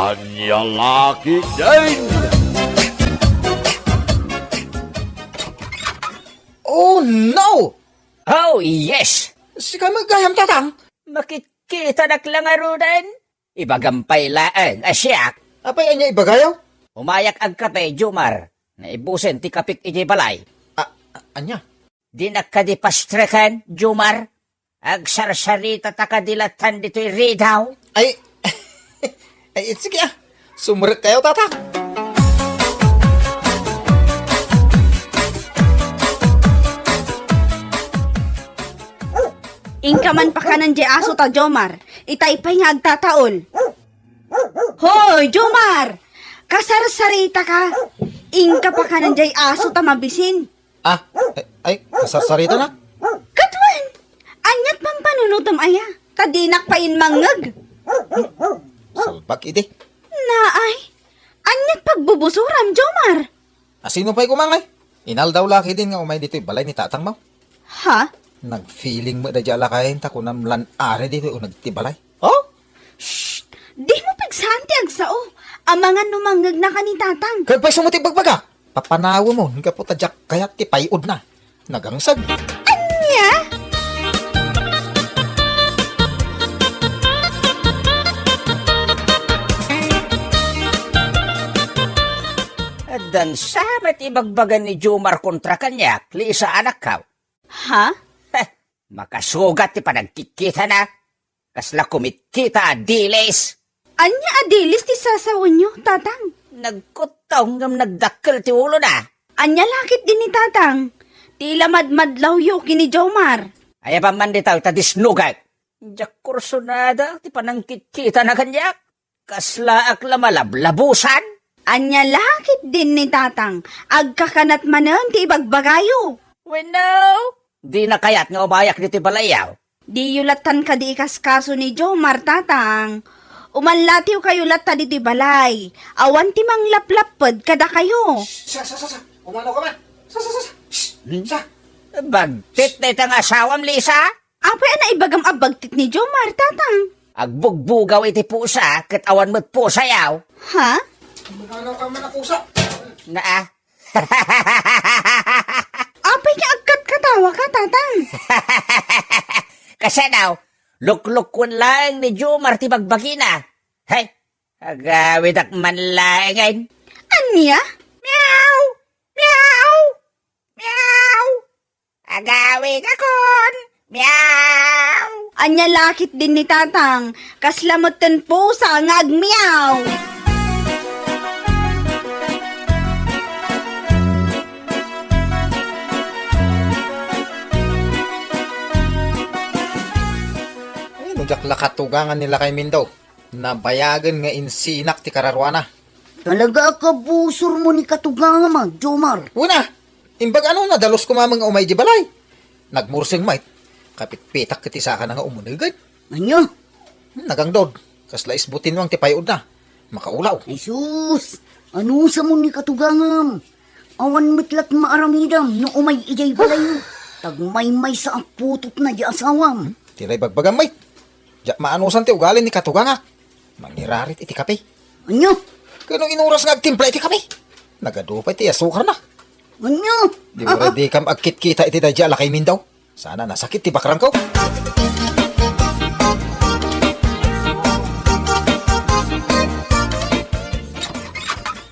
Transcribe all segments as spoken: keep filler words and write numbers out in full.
Ania la ketdin? Oh, no! Oh, yes! Sika met gayam, Tatang? Makitkitanak la ngaruden. Ibagam pay laeng a siak. Apay ania ibagayo? Umayak agkape, Jomar. Naibusen ti kapik idiay balay. A-, a-, ania? Dinak kadi pastreken, Jomar? Agsarsaritata kadi lattan ditoy ridaw? Ay, ay, sige, ah. Sumrekkayo, Tatang. Inka man pakanen diay aso ta, Jomar. Itay pay nga agtataol. Hoy, Jomar! Kasarsaritaka! Inka pakanen diay aso ta mabisin. Ah, ay, ay, kasarsaritana? Ket wen, aniat pampanunotem aya? Ta dinak pay immangngeg. Salbag idi. Naay, aniat pagbubusoram, Jomar? Asino pay koma ngay? Inaldaw la ketdin nga umay ditoy balay ni tatangmo. Ha? Nagfeeling met daydiay a lakayen ta kunam lan-ari ditoy uneg ti balay. Oh? Shh! Dimo pigsaan ti agsao. Amangan no mangngegnaka ni tatang. Kagpay sumutib bagbaga. Papanawem gapu ta diak kayat ti pay-odna. Nagangsag. Ania? Addan sa met ibagbaga ni Jomar kontra kaniak, Lisa, anakko. Ha? Heh, makasugat ti panagkitkitana. Kasla kumitkita a dilis. Ania a dilis ti sasawenyo, Tatang? Nagkuttong ngem nagdakkel ti ulona. Ania la ketdin ni Tatang? Ti ila madmadlawyo ken ni Jomar. Ayaban man dita ta disnogak. Diak kursunada ti panangkitkitana kaniak. Kaslaak la malablabusan? Ania la ketdin ni Tatang? Agkakanat manen ti ibagbagayo. Wenno, dina kayat nga umayak ditoy balayyo. Diyo lattan kadi ikaskaso ni Jomar, Tatang. Umanlatiwkayo latta ditoy balay. Awan ti manglaplapped kadakayo. Sa, sa, sa, sa. Umano ka man. Sa, sa, sa, sa. Shh. Hmm? Sa. Bagtit dayta nga asawam, Lisa? Apay a naibagam a bagtit ni Jomar, Tatang? Agbugbugaw iti pusa ket awan met pusayo. Ha? Umano ka man a pusa. Naa. Apay nga agkatkatawaka, Tatang? Kasano? Luklukoen laeng ni Jomar ti bagbagina. Hey, agawidak man laengen. Ania? Meow! Meow! Meow! Agawidakon! Meow! Ania la ketdin ni Tatang? Kasla metten pusa nga agmeow! Ay, no diak la katugangan ni Lakay Mindo, nabayagen nga insinak ti kararuana. Talaga a kabusormo ni katugangam, Jomar. Wen a, imbag ano, nadalus koma nga umay di balay. Nagmurseng met, kapitpitak ket isakana nga umunegen. Ania? Hmm, nagangdod. Kasla isbutinwang ti pay-odna. Makaulaw. Ay sus! Anusamon ni katugangam? Awan met lat maaramidam no umay idiay balayyo. Tagmaymaysa a putotna di asawam. Ti la ibagbagam met. Diak maanusan ti ugali ni katugangak. Mangirarit iti kape. Ania? Ket no inuras nga agtimpla iti kape, nagadu pay ti asukarna. Ania? Di uray dikam agkitkita iti daydiay a Lakay Mindo. Sana nasakit ti bakrangko.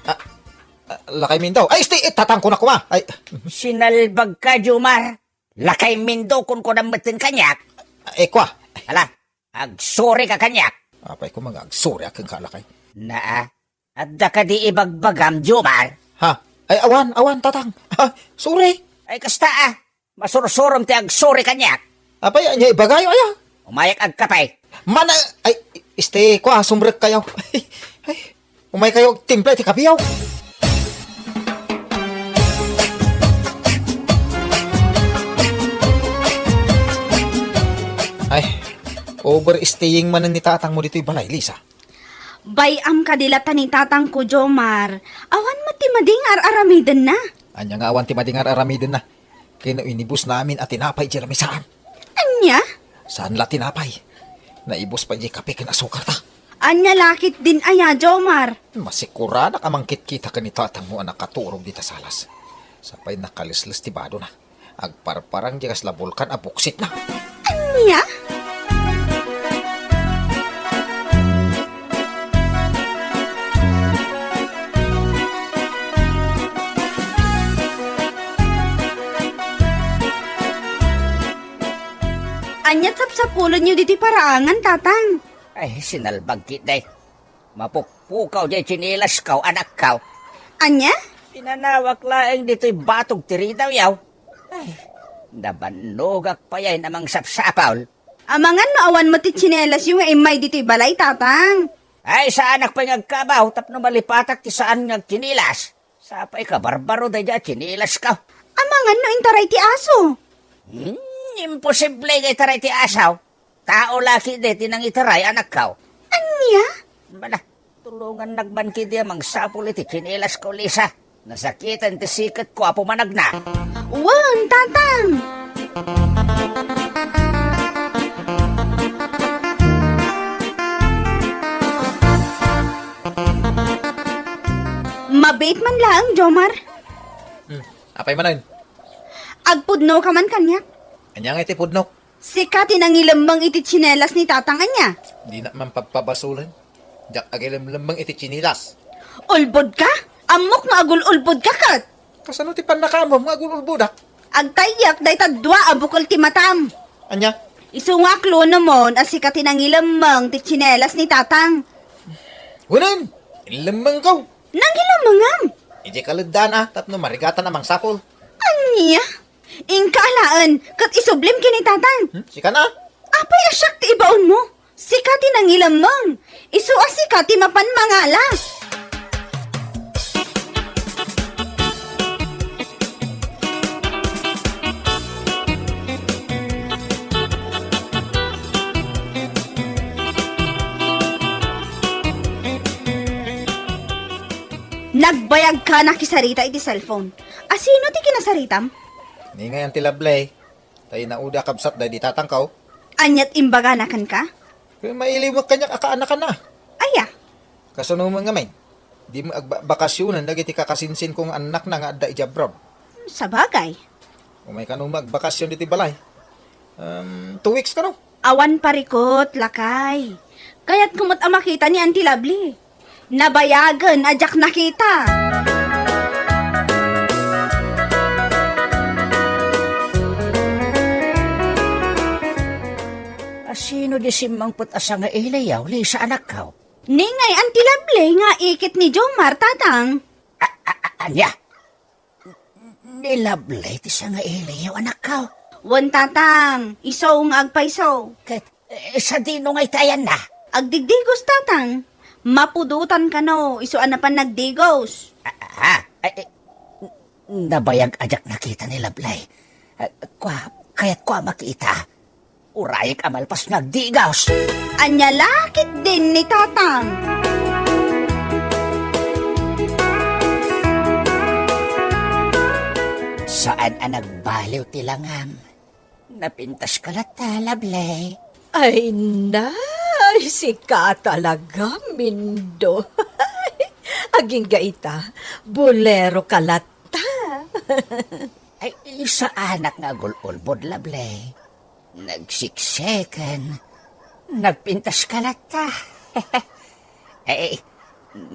Ah, ah, Lakay Mindo. Ay, isti, eh, tatangko na koma. Ay. Sinalbagka, Jomar. Lakay Mindo, kunkunam metten kaniak. Eh, kua. Ala, agsurika kaniak. Apay ko, mga agsuri akin ka, Lakay. Naa, adda kadi ibagbagam, Jomar? Ha? Ay, awan, awan, tatang. Ha? Sorry. Ay, kasta, ah. Masursurom ti agsuri kaniak. Apay, ania ibagayo, aya? Umayak agkape. Mana, ay, este, kua, sumrekkayo. Ay, umaykayo agtimpla iti kapeyo. Ay, overstaying manen ni tatangmo ditoy balay, Lisa. Bay-am kadi latta ni tatangko, Jomar. Awan met ti madi nga ar-aramidenna. Ania nga awan ti madi nga ar-aramidenna? Ken no inibusna amin a tinapay diay lamisaan. Ania? Saan la tinapay. Naibus pay diay kape ken asukarta. Ania la ketdin aya, Jomar? Masikuradak a mangkitkita ken ni tatangmo a nakaturog dita salas. Sapay nakalisles ti badona. Agparparang diay kasla bulkan a buksitna. Ania? Ania sapsapulenyo ditoy paraangan, Tatang? Ay, sinalbag ketdi. Mapukpukaw diay tsinilasko, anakko. Ania? Pinanawak laeng ditoy batog ti ridawyo. Ay, nabannogak pay a mangsapsapul. Amangan no awan met ti tsinelasyo nga immay ditoy balay, Tatang. Ay, saanak pay nga agkabaw tapno malipatak ti saan nga agtsinilas. Sapay kabarbaro daydiay a tsinilasko. Amangan no intaray ti aso. Hmm, imposible nga itaray ti aso. Tao la ketdi ti nangitaray, anakko. Ania? Bala, tulongannak man ketdi a mangsapul iti tsinilasko, Lisa. Nasakitan ti siketko, Apo Managna. Wen, Tatang! Mabiit man laeng, Jomar. Hmm, apay manen? Agpudnoka man kaniak. Ania nga iti pudnok? Sika ti nangilemmeng iti tsinelas ni Tatang, ania? Dinak man pagpabasolen. Diak agilemlemmeng iti tsinelas. Ulbodka? Ammok nga agul-ulbodka ket. Kasano ti pannakaamom nga agul-ulbodak? Agtayek dayta dua a bukel ti matam. Ania? Isu nga aklunemon a sika ti nangilemmeng ti tsinelas ni Tatang. Wen, inlemmengko. Nangilemmengam? Idiay kaleddaan a, tapno marigatan a mangsapul. Ania? Inka alaen, ket isublim ken ni Tatang. Hmm? Sika na? Apay a siak ti ibaonmo? Sika ti nangilemmeng. Isu a sika ti mapan mangala. Nagbayagka nakisarita iti cellphone. Asino ti kinasaritam? Ni ngay Auntie Lovely. Tay naudi a kabsat daydi tatangko. Aniat imbagana kenka? Ket mailiwek kaniak a kaanakanna. Aya? Kasano met ngamin? Dimo agbakasyonan dagiti kakasinsinko nga annakna nga adda idiay abroad. Sabagay. Umay kano met agbakasyon ditoy balay. Um, two weeks kano? Awan parikut, lakay. Kayatko met a makita ni Auntie Lovely. Nabayagen a diak nakita. Asino di simmangpet a sangailiyo, Lisa, anakko? Ni ngay Auntie Lovely nga ikit ni Jomar, Tatang. A, a, a, ania? Ni Lovely ti sangailiyo, anakko? Wen, Tatang, isu nga agpayso. Ket, eh, sadino nga itayanna? Agdigdigos, Tatang. Mapudotan kano, isu a napan nagdigos. Ah, ah, eh, eh, nabayag a diak nakita ni Lovely. Eh, kua, kayatko a makita. Urayek a malpas nga agdigos. Ania la ketdin ni Tatang? Saan a nagbaliw ti langam. Napintaska latta, Lovely. Ay, nay, sika talaga, Mindo. Agingga ita, bolero ka latta. Ay, saanak nga agul-ulbod, Lovely. Nagsikseken. Nagpintaska latta. Eh,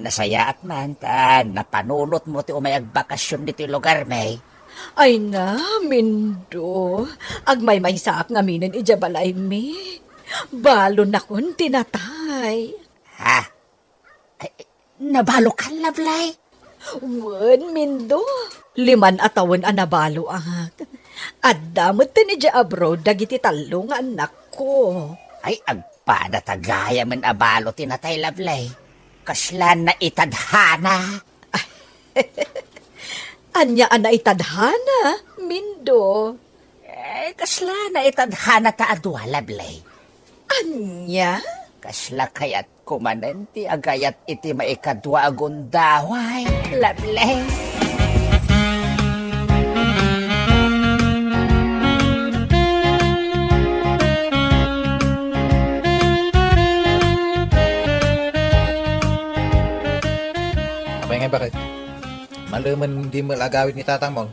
nasayaat man ta napanunotmo ti umay agbakasyon ditoy lugarmi. Ay na, Mindo. Agmaymaysaak ngaminen idiay balaymi. Balonakon ti natay. Ha? Ay, nabalokan, Lovely? Wen, Mindo. Liman a tawen a nabaloak. Adda met idiay abroad dagiti tallo nga annakko. Ay, agpada ta gayamen a balo ti natay, Lovely. Kasla naitadhana. Ania a naitadhana, Mindo? Eh, kasla naitadhana ta a dua, Lovely. Ania? Kasla kayatko manen ti agayat iti maikadua a gundaway, Lovely. Eh, bakit? Malumen di mo agawid ni tatang mo?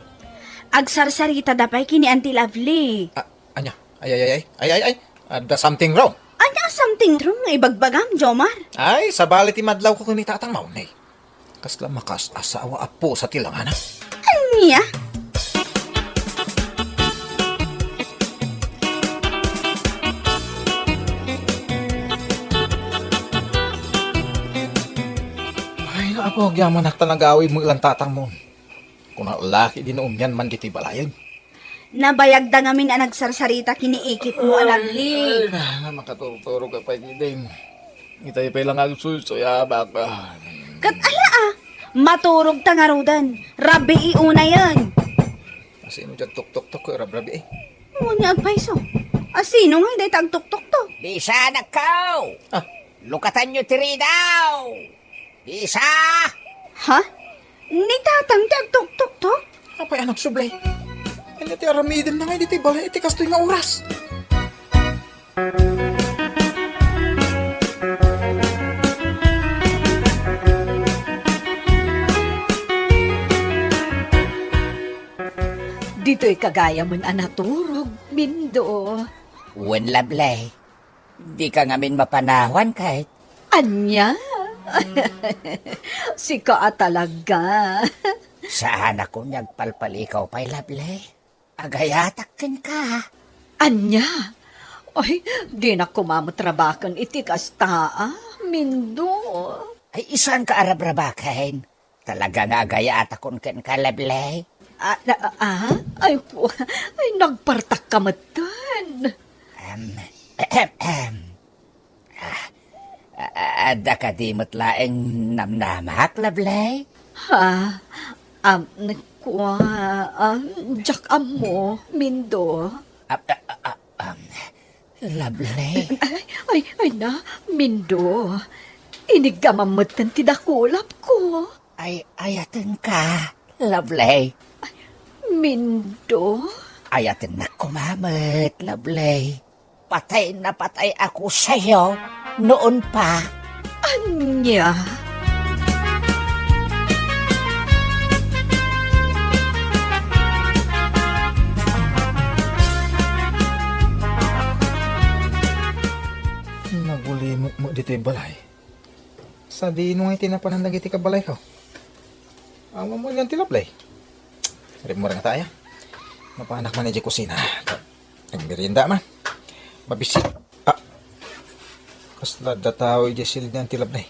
Agsarsarita da pay kini Auntie Lovely. Ah, anya? Ay, ay, ay, ay, ay, ay, ay. Adda something wrong. Anya something wrong nga ibagbagam, Jomar? Ay, sabali ti madlaw ko ni tatang mo, ne. Kasla makas-asawa a pusa ti langana. Anya? Ay, naapo, agyamanak ta nagawid mo ilan tatang mo. Kuna laki di naunyan man ditoy balayen. Nabayagda ngamin a nagsarsarita kini ikit mo a Lovely. Ay, na, na, makaturturo ka pa, Giding. Itay pay lang agsuysuyabak. Ket ala a, maturog ta ngaruden. Rabii unayen. Asino diay agtuktoktok, rabrabii? Wen nga agpayso. Asino nga dayta agtuktoktok? Bisanakkaw! Ah. Lukatanyo ti ridaw! Bisa! Ha? Ni tatang ti agtuktoktok? Apay a nagsublay? Ania ti aramidenda ngay ditoy balay iti kastoy nga oras? Ditoyka gayamen a naturog, Mindo. Wen, Lovely. Dika ngamin mapanawan, ket. Ania? Sika a talaga. Saanakon nga agpalpalikaw pay, Lovely. Agayatak kenka. Ania? Ay, dinak koma met rabaken iti kasta, a, Mindo. Ay, saanka a rabrabaken? Talaga nga agayatakon kenka, Lovely. Ah, ah, ah? Ay, pu-, ay, nagpartakka metten. Em, ehem, em. Ah, a-, a-, adda kadi met laeng namnamak, Lovely? Ha? Am, kua, am, diak ammo, Mindo. Ah, ah, ah, ah, am, Lovely. Ay, ay, ay na, Mindo. Iniggamam metten ti dakulapko. Ay, ayatenka, Lovely. Mindo? Ayatennak koma met, Lovely. Patay na patay ako sa'yo noon pa. Ania? Nagulimok mo ditoy balay. Sadino nga iti napanan dagiti kabalayko? Awan mo ilan ti Lovely. Rimmuar nga tayo. Mapanak man idiay kusina. Nagmerienda man. Mabisi. Ah. Kasla adda tao idiay silid ni Auntie Lovely.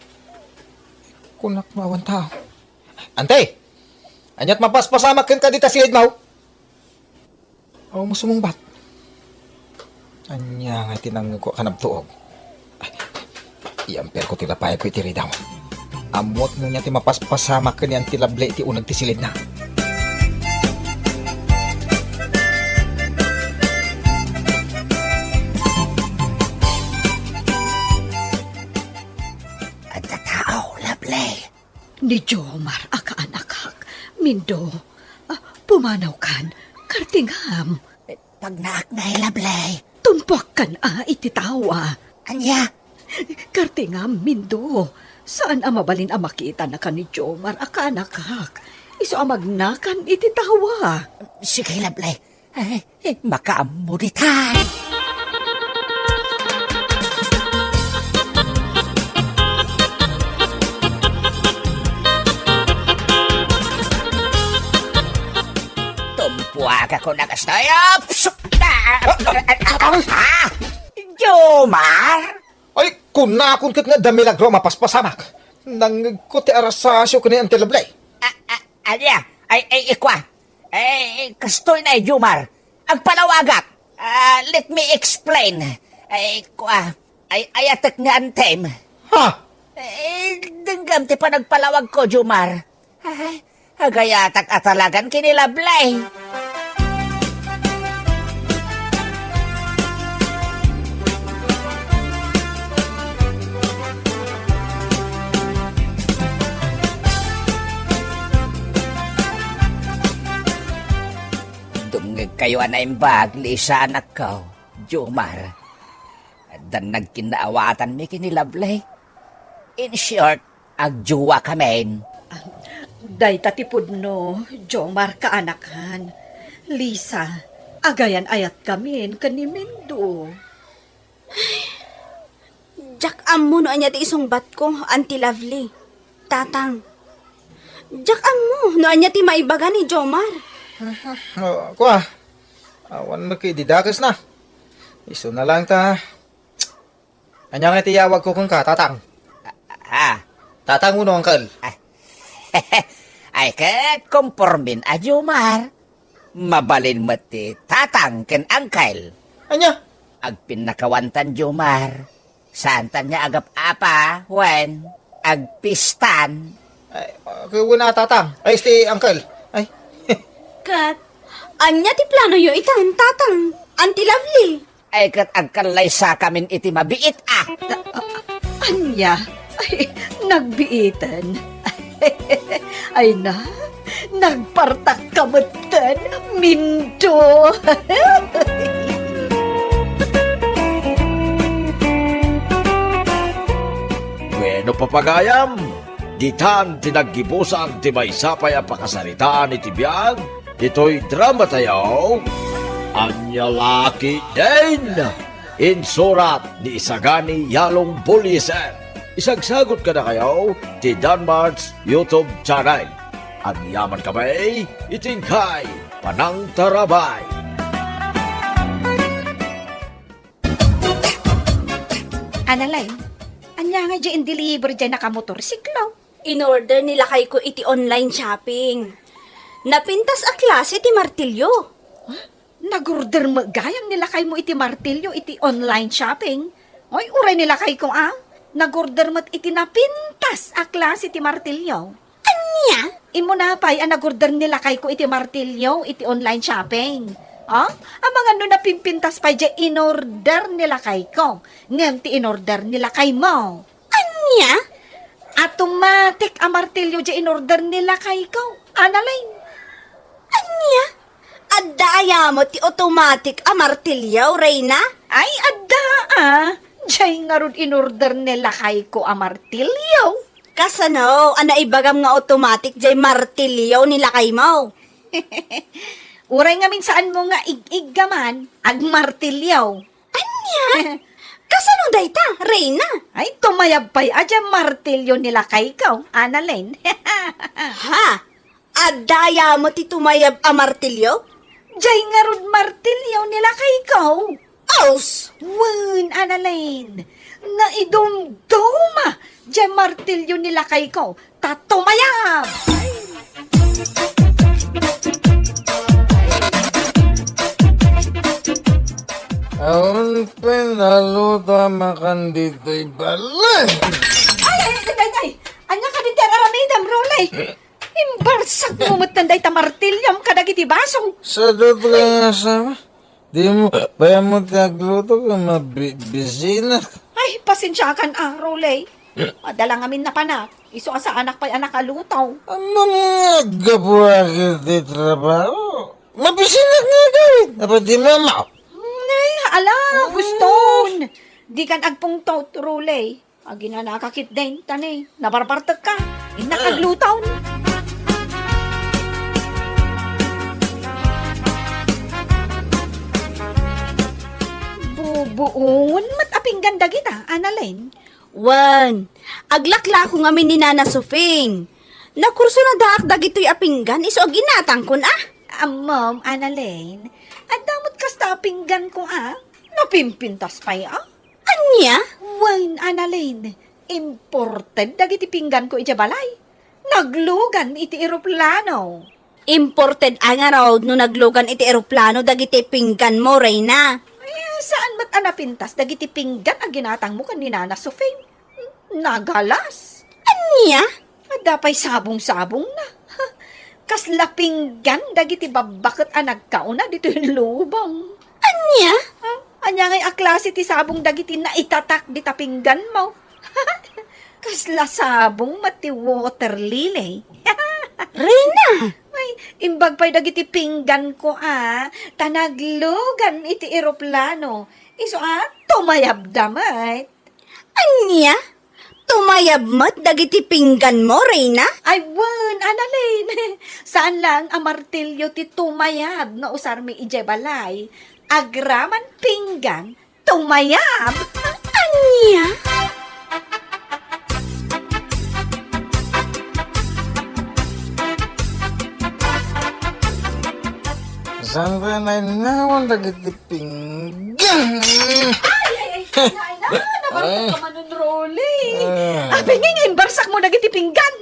Kunak no awan tao. Ante! Aniat mapaspasamak kenka dita silid mo? Aw, masumungbat. Ania nga iti nangngegko a kanabtuog? Ay, iamperko ti lapayko iti ridaw. Ammoak no ania ti mapaspasamak ken ni Auntie Lovely iti uneg ti silidna. Adda tao, Lovely. Ni Jomar a kaanakak, Mindo. Ah, pumanawkan, kartingam. Eh, pagnaak ngay, Lovely. Tumpuakkan a iti tao a. Ania? Kartingam, Mindo. Saan a mabalin a makitannaka ni Jomar a kaanakak. Isu a magnakan iti tao a. Sige, Lovely. Ay, eh, makaammo ditan. Tumpuagakon a kastoy. Ah! Ah! Ah! Jomar! Ay, kunakon ket nga adda milagro a mapaspasamak. Nangngegko ti arasasio ken ni Auntie Lovely. Ah, ah, ania? Ay, ay, ikua. Eh, kastoy na, Jomar. Agpalawagak. Ah, let me explain. Eh, kua, ay, ayatek nga antem. Ha? Eh, denggam ti panagpalawagko, Jomar. Ay, agayatak a talagan kini Lovely. Dumngegkayo a naimbag ni Isa anakko, Jomar. Addan nagkinnaawatanmi ken ni Lovely. In short, agjowa kamin. Ah, Dayta ti pudno, Jomar kaanakan. Lisa, agayan-ayatkamin ken ni Mendo. Diak ammo no ania ti isungbatko, Auntie Lovely. Tatang. Diak ammo no ania ti maibaga ni Jomar. Ah, kua, awan met ket idi dakesna. Isuna laeng ta. Ania ngay ti iyawagko kenka, Tatang? Ah, Tatang wenno Uncle? Ay, ket kompormin a, Jomar. Mabalin met ti Tatang ken Uncle. Ania? Agpinnakawantan, Jomar. Saantan nga agap-apa, wen agpistan. Ay, ket wen a, Tatang. Ay, isu ti Uncle. Ay. Ket, ania ti planoyo itan, Tatang? Auntie Lovely? Ay, ket agkallaysakamin iti mabiit a. Ania? Ay, nagbiiten. Ay na, nagpartakka metten, Mendo. Bueno, papagayam, ditan ti naggibusan ti maysa pay a pakasaritaan iti biag ditoy dramatayo, Ania La Ketdin. Insurat ni Isagani Yalong Buliser. Isagsagut kadakayo ti Danmart's YouTube channel. Agyamankami iti inkay panangtarabay. Analay, ania nga diay in-deliver diay nakamotorsiklo? In-order ni lakayko iti online shopping. Napintas a klase ti martilyo. Nag-order met gayam ni lakaymo iti martilyo iti online shopping? Oy, uray ni lakayko a, nag-order met iti napintas a klase ti martilyo. Ania? Immuna pay a nag-order ni lakayko iti martilyo iti online shopping. O, amangan no napimpintas pay diay in-order ni lakayko, ngem ti in-order ni lakaymo. Ania? Automatic a martilyo diay in-order ni lakayko, Analay. Ania? Adda aya met ti automatic a martilyo, Reyna? Ay, adda a. Diay ngarud in-order ni lakayko a martilyo. Kasano a naibagam nga automatic diay martilyo ni lakaymo? Uray ngamin saanmo nga ig-iggaman, agmartilyo. Ania? Kasano dayta, Reyna? Ay, tumayab pay a diay martilyo ni lakayko, Analyn. Ha? Adda aya met ti tumayab a martilyo? Diay ngarud martilyo ni lakayko. Aus! Wen, Analyn, naidumduma diay martilyo ni lakayko. Ta tumayab! Awan pay naluto a makan ditoy balay. Ay, ay, ay, ay, ay! Ania kadi ti ar-aramidem, Rolay? Imbarsak mo met dayta martilyom kadagiti basong. Sadot nga asawa. Dimo pay ammo ti agluto ken mabibisinak. Ay, pasensiakan a, Rolay. Adda la ngamin napanak. Isu a saanak pay a nakaluto. Ammom nga aggapuak iti trabaho. Mabisinak nga agawid. Apo ti mama. Ay, ala, Guston. Dikan agpungtot, Rolay. Aginanaka ketdin, ta ni, nabarbartekka. Innak agluton. Bubuongen met a pinggan dagita, Analyn. Wen, aglaklako ngamin ni Nana Sofing. Nakursunadaak dagitoy a pinggan isu a ginatangkon a. Ammom, Analyn, adda met kasta a pingganko a. Napimpintas pay a. Ania? Wen, Analyn, imported dagiti pingganko idiay balay. Naglugan iti eroplano. Imported a ngarud no naglugan iti eroplano dagiti pingganmo, Reyna? Ay, saan met a napintas dagiti pinggan a ginatangmo ken ni Nana Sofing? Nagalas. Ania? Adda pay sabong-sabongna. Kasla pinggan dagiti babbaket a nagkauna ditoy lubong. Ania? Ha? Ania ngay a klase ti sabong dagiti naitatak dita pingganmo? Kasla sabong met ti water lily. Reyna! Ay, imbag pay dagiti pingganko a, ta naglugan iti eroplano. Isu a, tumayabda met. Ania? Tumayab met dagiti pingganmo, Reyna? Ay, wen, Annalyn. Saan laeng a martilyo ti tumayab nga usarmi idiay balay. Agraman pinggan, tumayab. Ania? Saan ba nainnawan dagiti pinggan? Ay, ay, ay, ay, ay, na, namarka ka manen, Rolly. Ah. Apay nga imbarsak mo dagiti pinggan?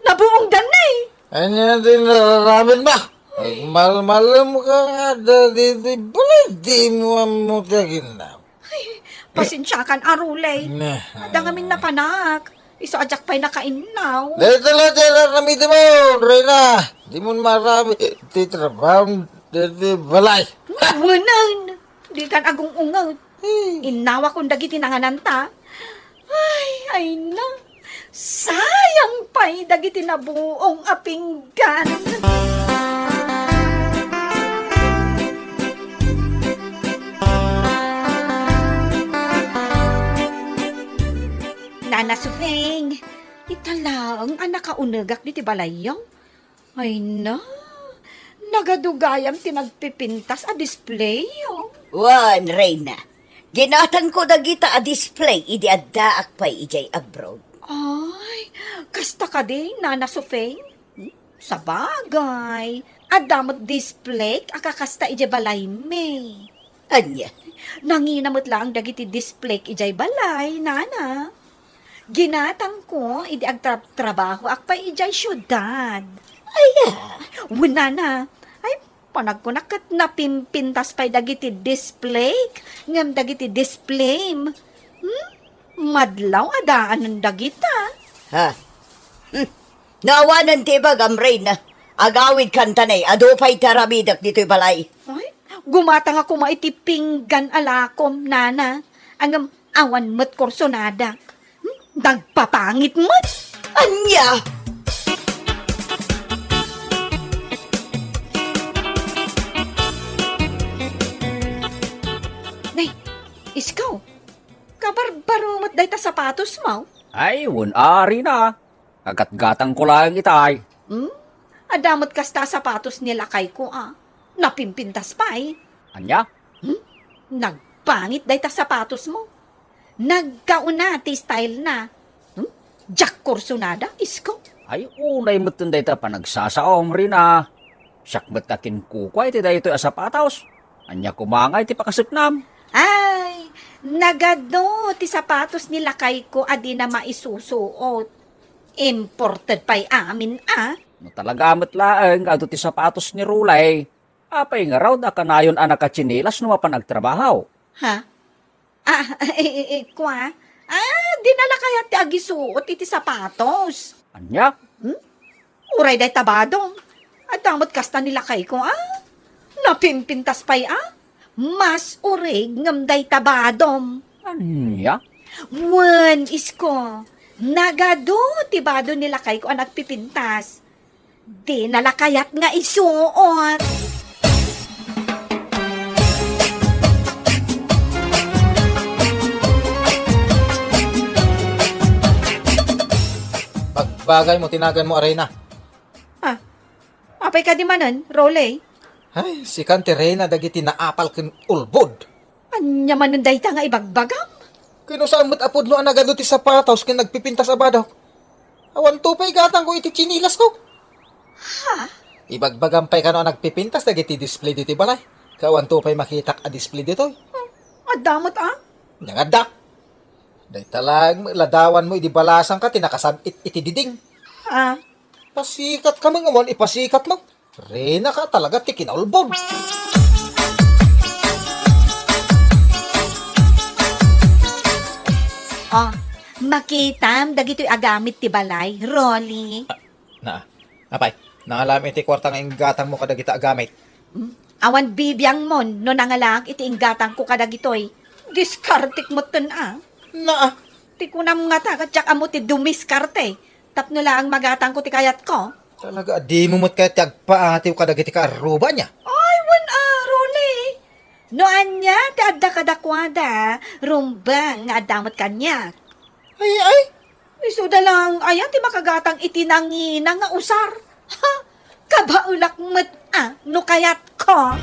Nabuongdan na eh. Ania ti nararamin ba? Ay, malmalem ka nga, da, di, di, balay, di mo ammo ti aginnaw. Ay, pasensiakan, a Rolly. Nah. Adda ngamin napanak. Isu a diak pay nakainnaw. Dayta la ti aramidem, Reyna. Di mo maramid ti trabaho dayta balay. Wen, dikan agung-unget. Hmm. Innawakon dagiti nangananta. Ay, ay na. Sayang pay dagiti nabuong a pinggan. Nana Sufeng, ita laeng a nakaunegak diti balayyo. Ay na, nagadu gayam ti nagpipintas a display, oh. Wen, Reyna. Ginatangko dagita a display idi addaak pay idiay abroad. Ay, kasta kadi, Nana Sufeng? Hmm, sabagay, adda met display a kakasta idiay balaymi. Ania? Nangina met laeng dagiti display idiay balay, Nana. Ginatangko idi agtra-, trabahoak pay idiay siudad. Aya? Wen, Nana. Ay, panagkunak ket napimpintas pay dagiti display, ngem dagiti display. Hmm? Madlaw a daanen dagita. Ha? Hmm. No awanen ti ibagam, Reyna. Agawidkan ta ne, adu pay ti aramidek ditoy balay. Ay, gumatang a koma iti pinggan a lakom, Nana. Ngem awan met kursonadak. Hmm? Nagpapangit met. Ania? Nay, iskaw, kabarbaro met dayta sapatosmo? Ay, wen, Reyna. Kagatgatangko laeng itay. Hmm? Adda met kasta a sapatos ni lakayko a napimpintas pay. Ania? Hmm? Nagpangit dayta sapatosmo. Nagkauna ti stylena. Hmm? Diak kursonada, isko. Ay, unay metten dayta panagsasaom, Reyna. Siak met a kinkukua iti daytoy a sapatos. Ania koma ngay ti pakaseknam? Ay, nagadu ti sapatos ni lakayko a dina maisusuot. Imported pay amin a. No talaga met laeng nga adu ti sapatos ni Rolly, apay ngarud a kanayon a nakatsinilas no mapan agtrabaho? Ha? Ah, eh, eh, eh, kua? Ah, dina la kayat ti agisuot iti sapatos. Ania? Hmm? Uray dayta badom. Adda met kasta ni lakayko, ah. Napimpintas pay, ah. Mas urig ngem dayta badom. Ania? Wen, isko. Nagadu ti bado ni lakayko a nagpipintas. Dina la kayat nga isuot. Bagbagaymo ti naganmo a Reyna. Ah, apay kadi manen, Rolly? Ay, sikan ti Reyna dagiti naapal ken ulbod. Ania manen dayta nga ibagbagam? Ken no saan met a pudno a nagadu ti sapatos ken nagpipintas a badok. Awanto pay igatangko iti tsinilasko. Ha? Ibagbagam pay kano a nagpipintas dagiti display ditoy balay. Ket awanto pay makitak a display ditoy. Hmm, adda met, ah? Ania nga adda? Dayta laeng met ladawanmo idi balasangka ti nakasab-it iti diding. Ah? Pasikatka met nga awan ipasikatmo. Reyna ka talaga ti kinaulbod. Oh, makitam dagitoy agamit ti balay, Rolly. Ah, na, apay, nangalam iti kuarta nga inggatangmo kadagita agamit. Hmm? Awan bibiangmon no nangalaak iti inggatangko kadagitoy. Diskartek metten a. Naa. Ti kunam ngata, ket diak ammo ti dumiskarte. Tapno laeng magatangko ti kayatko. Talaga a dimo met kayat ti agpaatiw kadagiti kaarruba, ania? Ay, wen a, Rolly. No ania ti adda kadakuada, rumbeng nga adda met kaniak. Ay, ay. Isuda lang aya ti makagatang iti nangina nga usar? Ha? Kabaelak met a no kayatko.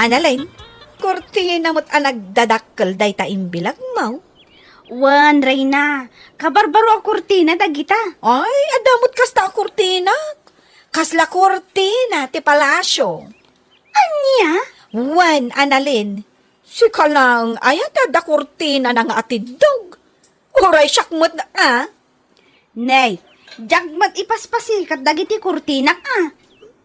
Annalyn, kurtina met a nagdadakkel dayta imbilagmo. Wen, Reyna, kabarbaro a kurtina dagita. Ay, adda met kasta a kurtina. Kasla kurtina ti palasio. Ania? Wen, Annalyn, sika laeng aya ti adda kurtinana nga atiddog. Uray siak met a. Nay, diak met ipaspasikat dagiti kurtinak a.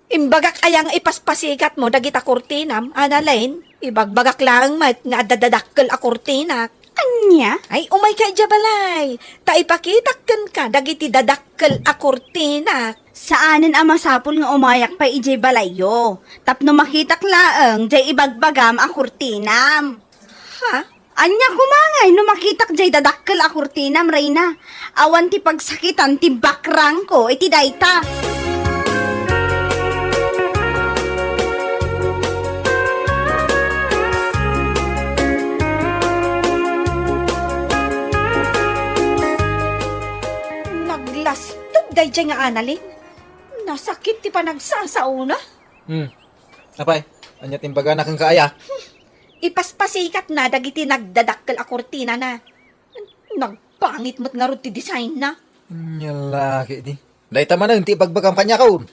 Imbagak aya nga ipaspasikatmo dagita kurtinam, Annalyn? Ibagbagak laeng met nga adda dadakkel a kurtinak. Ania? Ay, umayka idiay balay. Ta ipakitak kenka dagiti dadakkel a kurtinak. Saanen a masapul nga umayak pay idiay balayyo. Tapno makitak laeng diay ibagbagam a kurtinam. Ha? Ania koma ngay no makitak diay dadakkel a kurtinam, Reyna? Awan ti pagsakitan ti bakrangko iti dayta. Naglastog daydiay nga Annalyn. Nasakit ti panagsasaona. Hmm. Apay, ania ti imbagana kenka aya? Ipaspasikatna dagiti nagdadakkel a kurtinana. Nagpangit met ngarud ti designna. Ania la ketdi. Dayta manen ti ibagbagam kaniakon.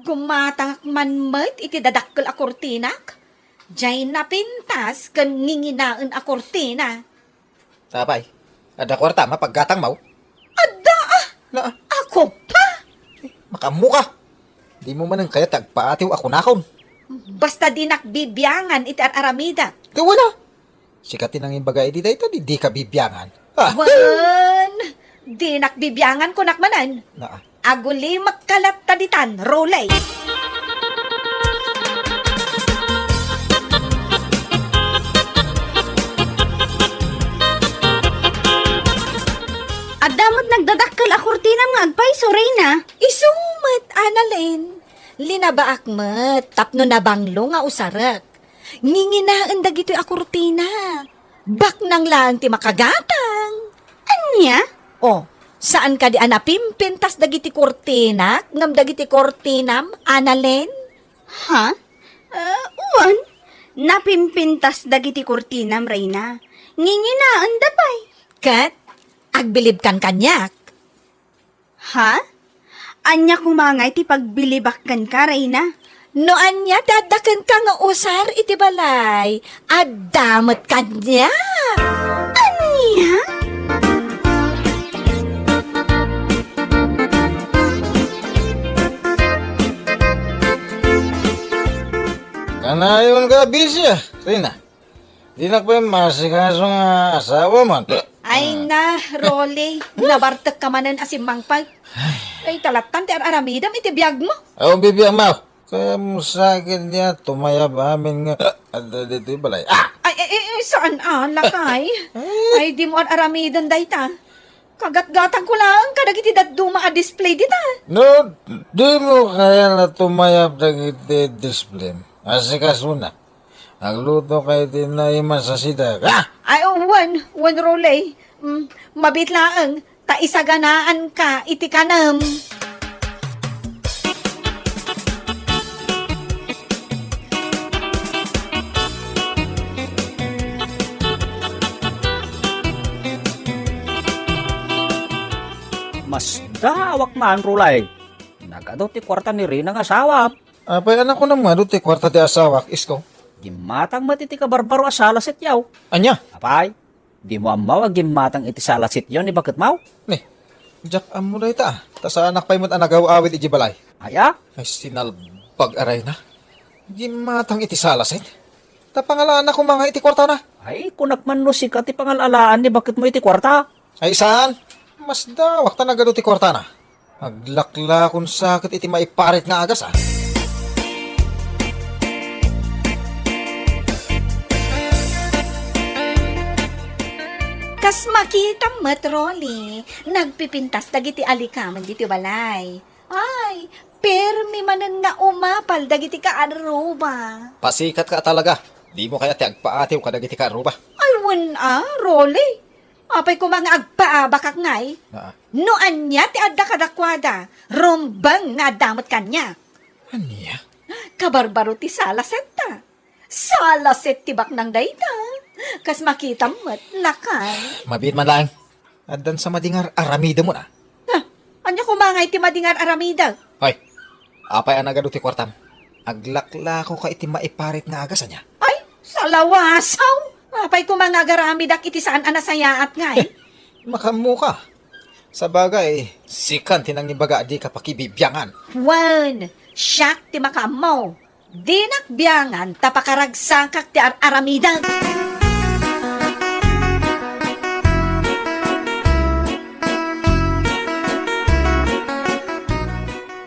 Gumatangak man met iti dadakkel a kurtinak. Diay napintas ken nginginaen a kurtina. Apay, adda kuartam a paggatangmo? Adda a! Na, Ako pa! Makaammoka. Dimo manen kayat ti agpaatiw a kunakon. Basta dinak bibiangan iti ar-aramidek. Gawana. Sika ti nangimbaga idi dayta, di, dika bibiangan. Ah! Wen, dinak bibiangan, kunak manen. Naa. Agulimekka latta ditan, Rolly. Adda met nagdadakkel a kurtinam nga agpayso, Reyna. Isu met, Annalyn. Linabaak met tapno nabanglo nga usarek. Nginginaen dagitoy a kurtina. Baknang laeng ti makagatang. Ania? O, saan kadi a napimpintas dagiti kurtinak ngem dagiti kurtinam, Annalyn? Ha? Ah, wen, napimpintas dagiti kurtinam, Reyna. Nginginaenda pay. Ket agbilibkan kaniak. Ha? Ania koma ngay ti pagbilibak kenka, Reyna? No ania ti adda kenka nga usar iti balay, adda met kaniak. Ania? Kanayon ka, Bisia, Reyna. Dinak pay maasikaso nga asawam. Ay na, Rolly, nabartekka manen a simmangpet. Ay, ta lattan ti ar-aramidem iti biagmo. Awan bibiagmo. Kayatmo sa ketdi a tumayab amin nga adda ditoy balay. Ah! Ay, ay, ay, ay, saan a, lakay? Ay, dimo ar-aramiden dayta. Kagatgatangko laeng kadagiti dadduma a display dita. No, dimo kayat a tumayab dagiti display. Asikasona. Agluto ka iti naimas a sida. Ah! Ay, wen, wen, Rolly. Mm, mabiit laeng, ta isaganaanka iti kanem. Masdaawak man, Rolly. Nagadu ti kuarta ni Rina nga asawam. Apay, ania kunam nga adu ti kuarta ti asawak, isko? Gimmatang met iti kabarbaro a sala sityo. Ania? Apay, dimo ammo a gimmatang iti sala sityo ni baketmo? Ni, diak ammo dayta, ta saanak pay met a nagaw-awid idiay balay. Aya? Ay, sinalbag a rayna. Gimmatang iti sala sit. Ta pangalaanna koma nga iti kuartana. Ay, kunak man no sika ti pangal-alaan ni baketmo iti kuarta. Ay, saan? Masdaawak ta nagadu ti kuartana. Aglaklakon sa ket iti maiparit nga agas, a. Kas makitam met, Rolly, nagpipintas dagiti alikamen ditoy balay. Ay, Permi manen nga umapal dagiti kaarruba. Pasikatka a talaga. Dimo kayat ti agpaatiw kadagiti kaarruba? Ay, wen a, Rolly. Apay koma nga agpaabakak ngay? Ah. No ania ti adda kadakuada, rumbeng nga adda met kaniak. Ania? Kabarbaro ti salasetta. Salaset ti baknang dayta. Kas makitam met, lakay. Mabiit man laeng. Addan sa madingar aramidem, a? Ha? Ania koma ngay ti madingar aramidek? Hoy, apay a nagadu ti kuartam? Aglaklako ka iti maiparit nga agas, ania? Ay, salawasaw! Apay koma nga agaramidak iti saan a nasayaat ngay? Makaammo ka. Sabagay, sikan ti nangibaga a dika pakibibiangan. Wen, siak ti makaammo. Dinak biangan ta pakaragsakak ti ar-aramidek.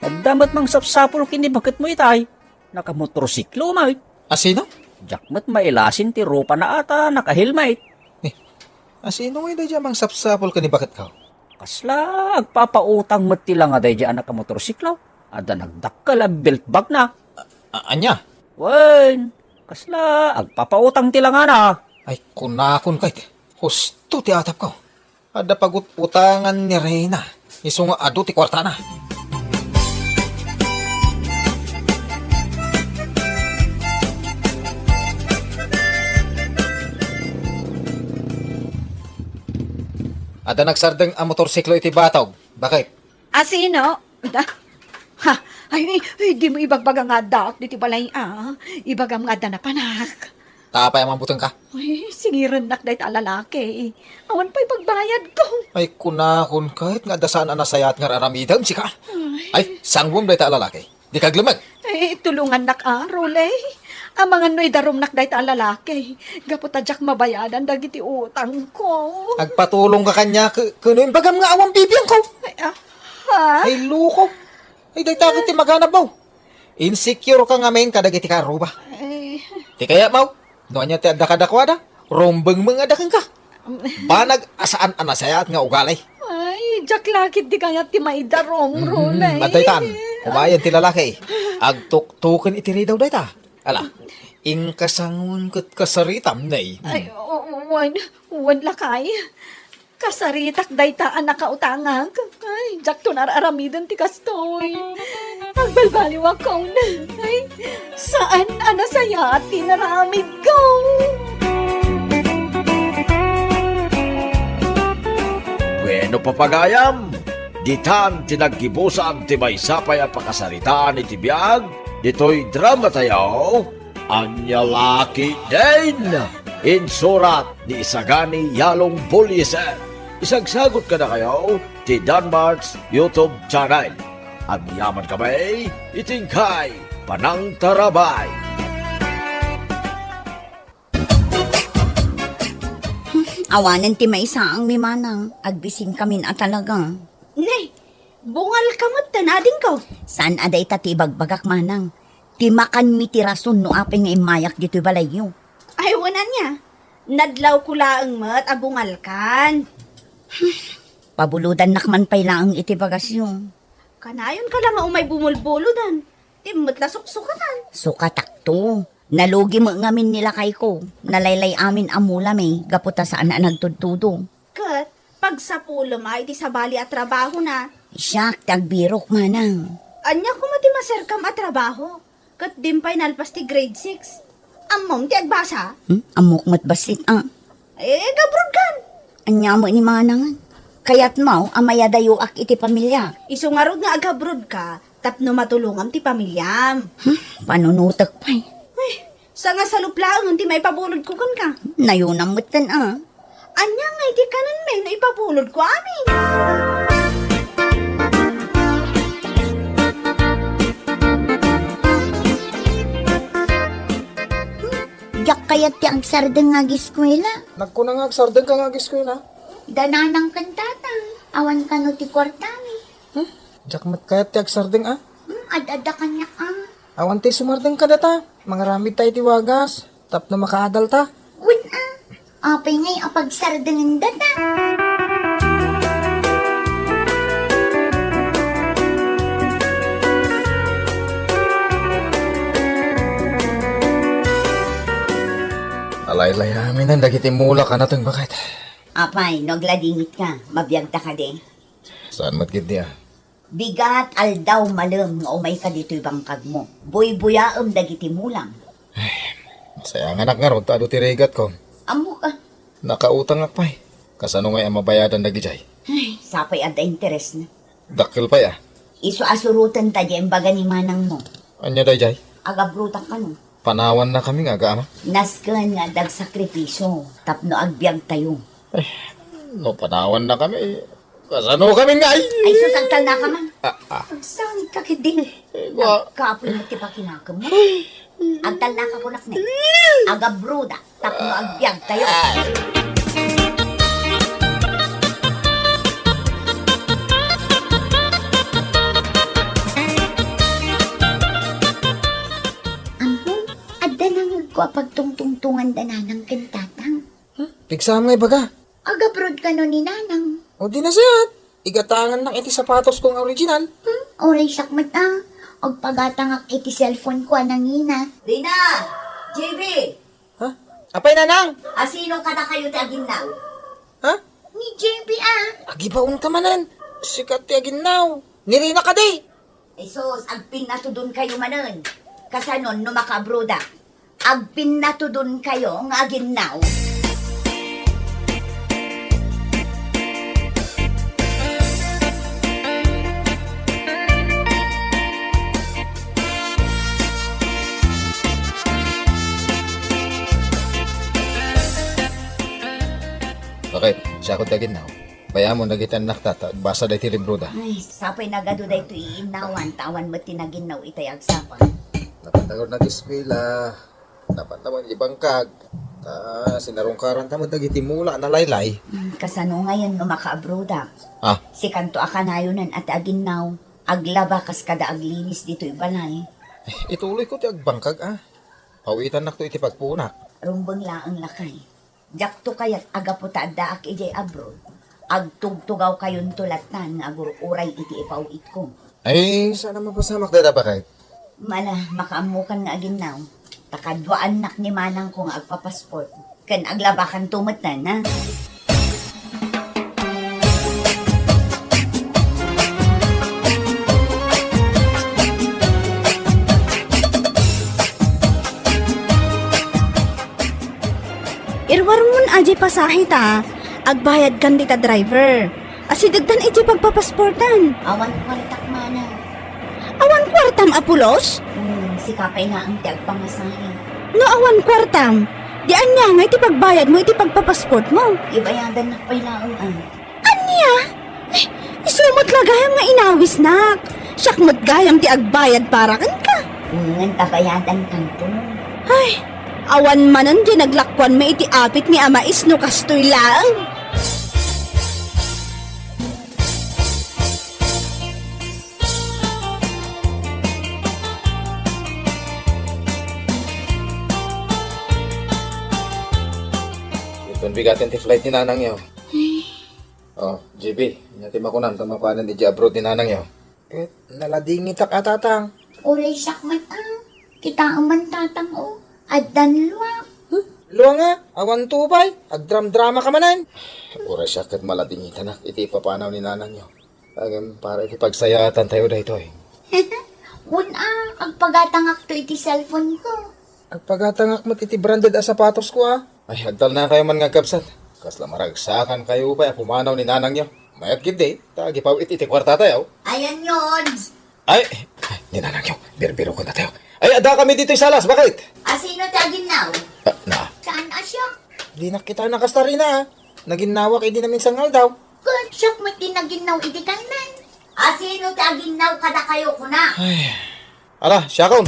Adda met mangsapsapul ken ni baketmo itay. Nakamotorsiklo met. Asino? Diak met mailasin ti rupana a ta nakahelmet. Eh, asino ngay daydiay a mangsapsapul ken ni baketko? Kasla agpapautang met ti langa daydiay a nakamotorsiklo. Adda nagdakkel a belt bagna. A-, ania? Wen, kasla agpapautang ti langana. Ay, kunakon ket, husto ti atapko. Adda pagut-utangan ni Reyna, isu nga adu ti kuartana. Adda nagsardeng a motorsiklo iti batog. Bakit? Asino? Da? Ha? Ay, ay, ay, dimo ibagbaga nga addaak ditoy balay, a. Ibagam nga adda napanak. Ta apay a mambutengka? Ay, singirennak dayta a lalaki. Awan pay pagbayadko. Ay, kunakon ket nga adda saan a nasayaat nga ar-aramidem, sika. Ay. Ay, sangwem dayta a lalaki. Dika aglemmed. Ay, tulongannak, a, Rolly. Amangan no idarumnak dayta a lalaki. Gapu ta diak mabayadan dagiti utangko. Agpatulongka kaniak, ke-, ken no imbagam nga awan bibiangko. Ay, a, ha? Ay, loko. Ay, dayta ket ti maganabbaw. Insecure ka ngamin kadagiti kaarruba. Ay. Ti kayatmo, no ania ti adda kadakuada, rumbeng met nga adda kenka. Banag a saan a nasayaat nga ugali. Ay, diak la ket ti kayat ti maidarum, Rolly. Adda itan, kumayan ti lalaki. Agtuktuken iti ridaw dayta. Ala, inka sanguen ket kasaritam, nay. Ay, o-, o-, wen, wen lakay. Kasaritak dayta a nakautangak. Ay, diakton ar-aramiden ti kastoy. Agbalbaliwakon. Ay, saan a nasayaat ti inaramidko. Bueno, papagayam, ditan ti naggibusan ti maysa pay a pakasaritaan iti biag ditoy dramatayo. Ania la ketdin? Insurat ni Isagani Yalong Bullieser. Isagsagot kadakayo ti Danmart's YouTube channel. Agyamankami iti inkay panangtarabay. Awanen ti maisaangmi, manang. Agbisinkamin a talaga. Ne, bungalka met ta nadingko. Saan a dayta ti ibagbagak, manang. Ti makanmi ti rason no apay nga immayak ditoy balayyo. Ay, wen ania. Nadlawko laeng met a bungalkan. Pabulodannak man pay laeng iti bagasyo. Kanayonka la nga umay bumulbulodan. Ti met la suksukatan. Sukatakto. Nalugi met ngamin ni lakayko. Nalaylay-amin a mulami gapu ta saan a nagtudtudo. Ket pagsapulem a iti sabali a trabahona. Siak ti agbirok, manang. Ania koma ti maserkam a trabaho? Ket dim pay nalpas ti grade six. Ammom ti agbasa? Hmm? Ammok met bassit, a. Eh, agabrodkan. Ania met ni manang? Kayatmo a mayadayoak iti pamilia. Isu ngarud nga agabrodka tapno matulongam ti pamiliam. Hmm? Panunotek pay. Ay, sangasalup laeng ti maipabulodko kenka. Nayonam metten, a. Ania ngay ti kanenmi no ipabulodko amin? Diak kayat ti agsardeng nga agiskuela. Nagkuna nga agsardengka nga agiskuela? Da nanang ken tatang, awan kano ti kuartami. Hmm? Diak met kayat ti agsardeng, a? Hmm, ad-adda kaniak, a. Awan ti sumardeng kadata. Mangaramid ta iti wagas tapno makaadal ta. Wen, a. Apay ngay a pagsardengen data? Laylayamin dagiti mulak a nateng, baket. Apay, no agladingit ka, mabiag ta kadi? Saan met ketdi a? Bigat aldaw malem nga umay ka ditoy bangkagmo. Buybuyaem dagiti mulam. Sayanganak ngarud ta adu ti rigatko. Ammo ka. Nakautangak pay. Kasano ngay a mabayadan dagidiay? Ay, sapay adda interes na. Dakkel pay a. Isu a suroten ta di imbaga ni manangmo. Ania daydiay? Agabrodak kano. Panawanna kami nga aga, ama. Nasken nga adda agsakripisio tapno agbiag tayo. Eh, no panawanna kami, kasano kami ngay? Ay, sus, agtalna ka man. Ah, ah. Agsangit ka, kidi. Eh, wa- Nagkapoy mo ti pakinakem mo. Agtalna ka kunak ni. Agabrodak tapno agbiag tayo. Ampon, adda nangegko a pagtungtungtongan da nanang ken tatang. Huh? Pigsam nga ibaga? Agabroad kano ni nanang. O di na siya. Igatangannak iti sapatosko nga original. Hmm? Uray siak met a. Agpagatangak iti cellphone ko a nangina. Rina! J B! Ha? Apay, nanang? Asino kadakayo ti aginnaw? Ha? Ni J B a. Agibaon ka manen. Sikat ti aginnaw. Ni Rina kadi. Jesus, agpinnatudon kayo manen. Kasanon no makaabrodak? Agpinnatudon kayo nga aginnaw. Okay, siya ko ti aginnaw. Payamon dagiti annakta ta agbasa daytoy libroda. Ay, sapay nagadu daytoy innawan, ta awan met ti naginnaw itay agsapa. Napan ta ngarud nag-eskwela, napan ta man ibangkag, ta sinarungkaran ta met dagiti mula a nalaylay. Hmm, kasano ngayon no makaabrodak? Ah. Sikanto a kanayonen a ti aginnaw, aglaba kas kada aglinis ditoy balay. Eh, ituloy ko ti agbangkag, ah. Pawitannak to iti pagpunak. Rumbeng laeng lakay. Diakto kayat a gapu ta addaak idiay abroad, agtugtugawkayonto lattan nga agur-uray iti ipaw-itko. Ay, saan a mapasamak dayta, baket? Mala, makaammokan nga aginnaw. Ta kaduaannak ni manangko nga agpapasport. Ken aglabakanto metten, ha? Iruarmon a diay pasahe ta, agbayadkan dita driver. Asidegdan iti pagpapasportan. Awan kuartak mana. Awan kuartam a pulos? Hmm, sika pay laeng ti agpamasahe. No awan kuartam, di ania nga iti pagbayadmo iti pagpapasportmo? Ibayadannak pay laeng, ah. Ania? Eh, isu met la gayam nga inawisnak. Siak met gayam ti agbayad para kenka. Ngem ta bayadankanto. Ay, awan manen diay naglakuanmi iti apit ni amais no kastoy laeng. Iton bigaten ti flight ni nanangyo. Ay. Oh, J B, ania ti makunam ta mapanen idiay abroad ni nanangyo? Ket naladingitak a, tatang. Uray siak met a. Kitaem man, tatang, o. Addan luak. Huh? Luak nga? Awan tubay? Agdramdramaka manen? Uray siak ket maladingitanak iti ipapanaw ni nanangyo. Ngem para iti pagsayaatan tayo daytoy. Wen a, agpagatangakto iti cellphone ko. Agpagatangak met iti branded a sapatos ko, a. Ay, agtalnakayo man nga agkabsat. Kasla maragsakan kayo pay a pumanaw ni nanangyo. Mayat gid di, ta agipaw-it iti kuarta tayo. Ayan yon. Ay, ay, ni nanangyo, birbirokon na tayo. Ay, adda kami ditoy salas, baket? Asino ti aginnaw? Ah, na. Saan a siak? Di nakita na kastarina, a. Naginnawak idi naminsan nga aldaw. Ket siak met ti naginnaw idi kalman. Asino ti aginnaw kadakayo, kuna? Ay. Ala, siakon.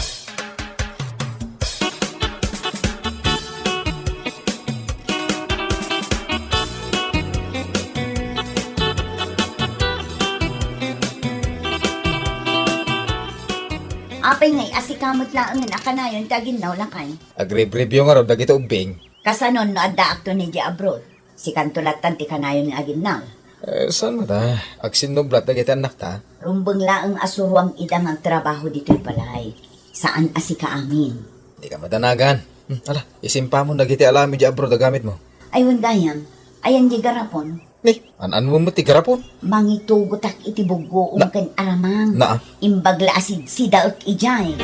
Apay ngay a sika met laengen a kanayon ti aginnaw, lakay? Agribribyo ngarud dagiti ubbing. Kasanon no addaakto idiay abroad? Sikanto lattan ti kanayon nga aginnaw. Eh, saan met a? Agsinnublat dagiti annakta. Rumbeng laeng a suruam ida nga agtrabaho ditoy balay. Saan a sika amin. Dika madanagan. Hmm, ala, isimpamon dagiti alam iti abroad a gamitmo. Ay, wen gayam, ayan di garapon? Ni, an-anmo met ti garapon? Mangitugotak iti buggoom Na- ken aramang. Naa. Imbag la a sidsidaek idiay.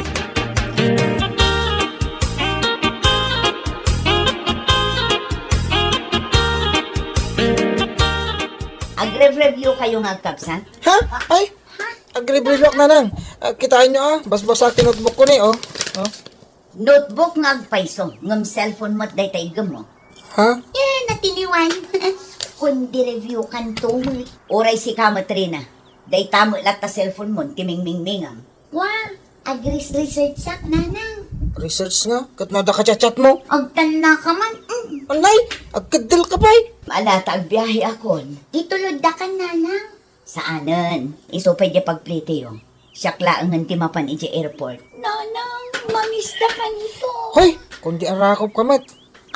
Agrev-review kayo nga agkabsat? Ha? Ay, agrev-review ak, nanang. Ah, kitaenyo, ah, basbasa ti notebook ko ni, oh. Oh. Notebook nga agpayso, ngem cellphone met dayta iggemmo. Ha? Eh, natiliwan. Kundi review kanto met. Uray sika met, Rina. Dayta met latta cellphone mo ti mingmingmingam. Wa, agres-researchak, nanang. Research nga? Ket no adda ka chat-chat mo? Agtalla ka man. Mm. Anay, agkeddel ka pay. Ala ta agbiahe akon. Itulodda kan, nanang. Saanen. Isu pay di pagplitiyo. Siak laengen ti mapan idiay airport. Nanang, mamista kanito. Hoy, kundi arakop ka met.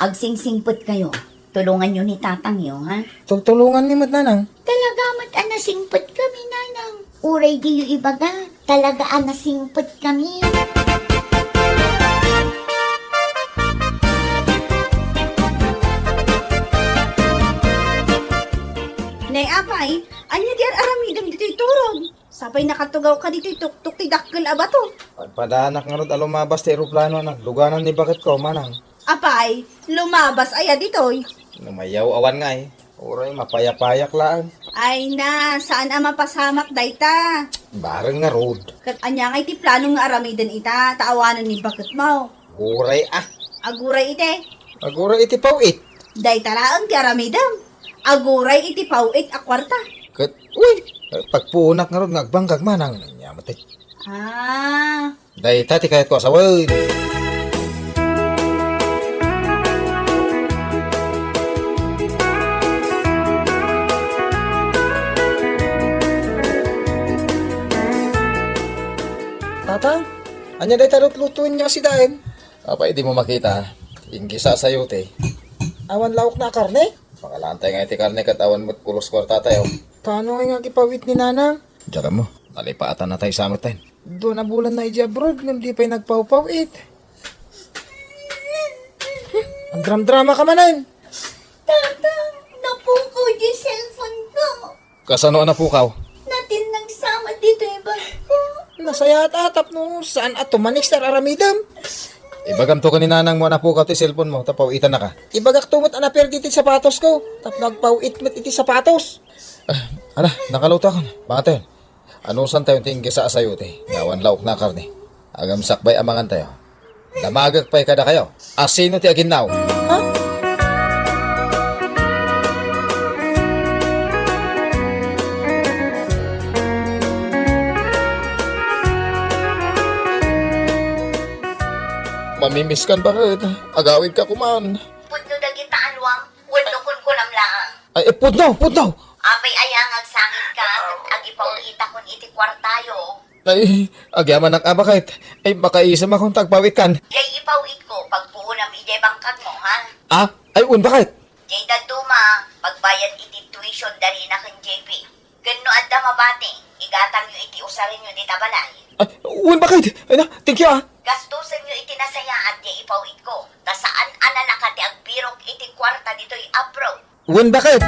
Agsingsingpet kayo. Tulungan yo ni tatang yo, ha? Tultulungan ni met, nanang. Talaga met a nasingpet kami, nanang. Uray diyo ibaga, talaga a nasingpet kami. Nay, apay, ania ti ar-aramidem ditoy turog? Sapay nakatugaw ka ditoy tuktok ti dakkel a bato. Pagpadanak ngarud a lumabas ti eroplano, anak. Luganan ni baketko, manang. Apay, lumabas aya ditoy? Numayaw awan nga, eh. Uray, mapayapayak laeng. Ay na, saan a mapasamak dayta? Bareng ngarud. Ket ania nga iti plano nga aramiden ita, ta awanen ni baketmo? Aguray, ah. Aguray iti? Aguray iti paw-it. Dayta laeng ti aramidem. Aguray iti paw-it a kuarta. Ket, uy, pagpuonak ngarud nga agbangkag manang. Ania met, eh. Ah. Dayta ti kayatko a sawen. Tatang, ania dayta lutlutoen nga sidaen? Apay, di mo makita? Inggisa sayo ti. Awan laokna a karne? Pangalantay nga iti karne ket awan met pulos kuartatayo. Paano nga agipawit ni Nanang? Diak ammo, nalipaatan na tayo sa amutan. Dua a bulan na iti abroad, ngem di pay nagpawpawit. Ang dram-drama ka manen. Tata, napukaw di cellphone ko. Kasano a napukaw? Natin nagsama ditoy bag ko. Nasayaat a tapno saan a tumanik sa aramidem. Ibagam to ken ni nanang mo a napukaw ti cellphone mo, ta pawitan na ka. Ibagak to met a naperdi ti sapatos ko, tapno agpawit met iti sapatos. Ah, ala, nakaluto akon. Bakit yun? Anusan tayo ti inggisa a sayo ti nga awan laok na karne. Agam sakbay a mangan tayo. Damagek pay kadakayo. Asino ti aginnaw? Ha? Mamimiskan, bakit? Agawid ka kuman. Pudno dagita aluam, wenno kunkunam laang. Ay, eh, pudno, pudno! Apay aya nga agsangit ka, ket agipaw-itakon iti kuartayo. Ay, agyamanak a bakit? Ay, makaisem akon ta agpawitkan. Jay ipawitko, pagpuonam idiay bangkagmo, ha? Ah? Ay, un, bakit? Jay dadduma, pagbayad iti tuition da Rina ken J P. Ken no adda mabati, igatangyo iti usarenyo dita balay. Ay, un, bakit? Ay na, thank you, ah. Gastusenyo iti nasayaat jay ipawitko, ta saan a nanaka ti agbirok iti kuarta ditoy abroad. Wen, bakit?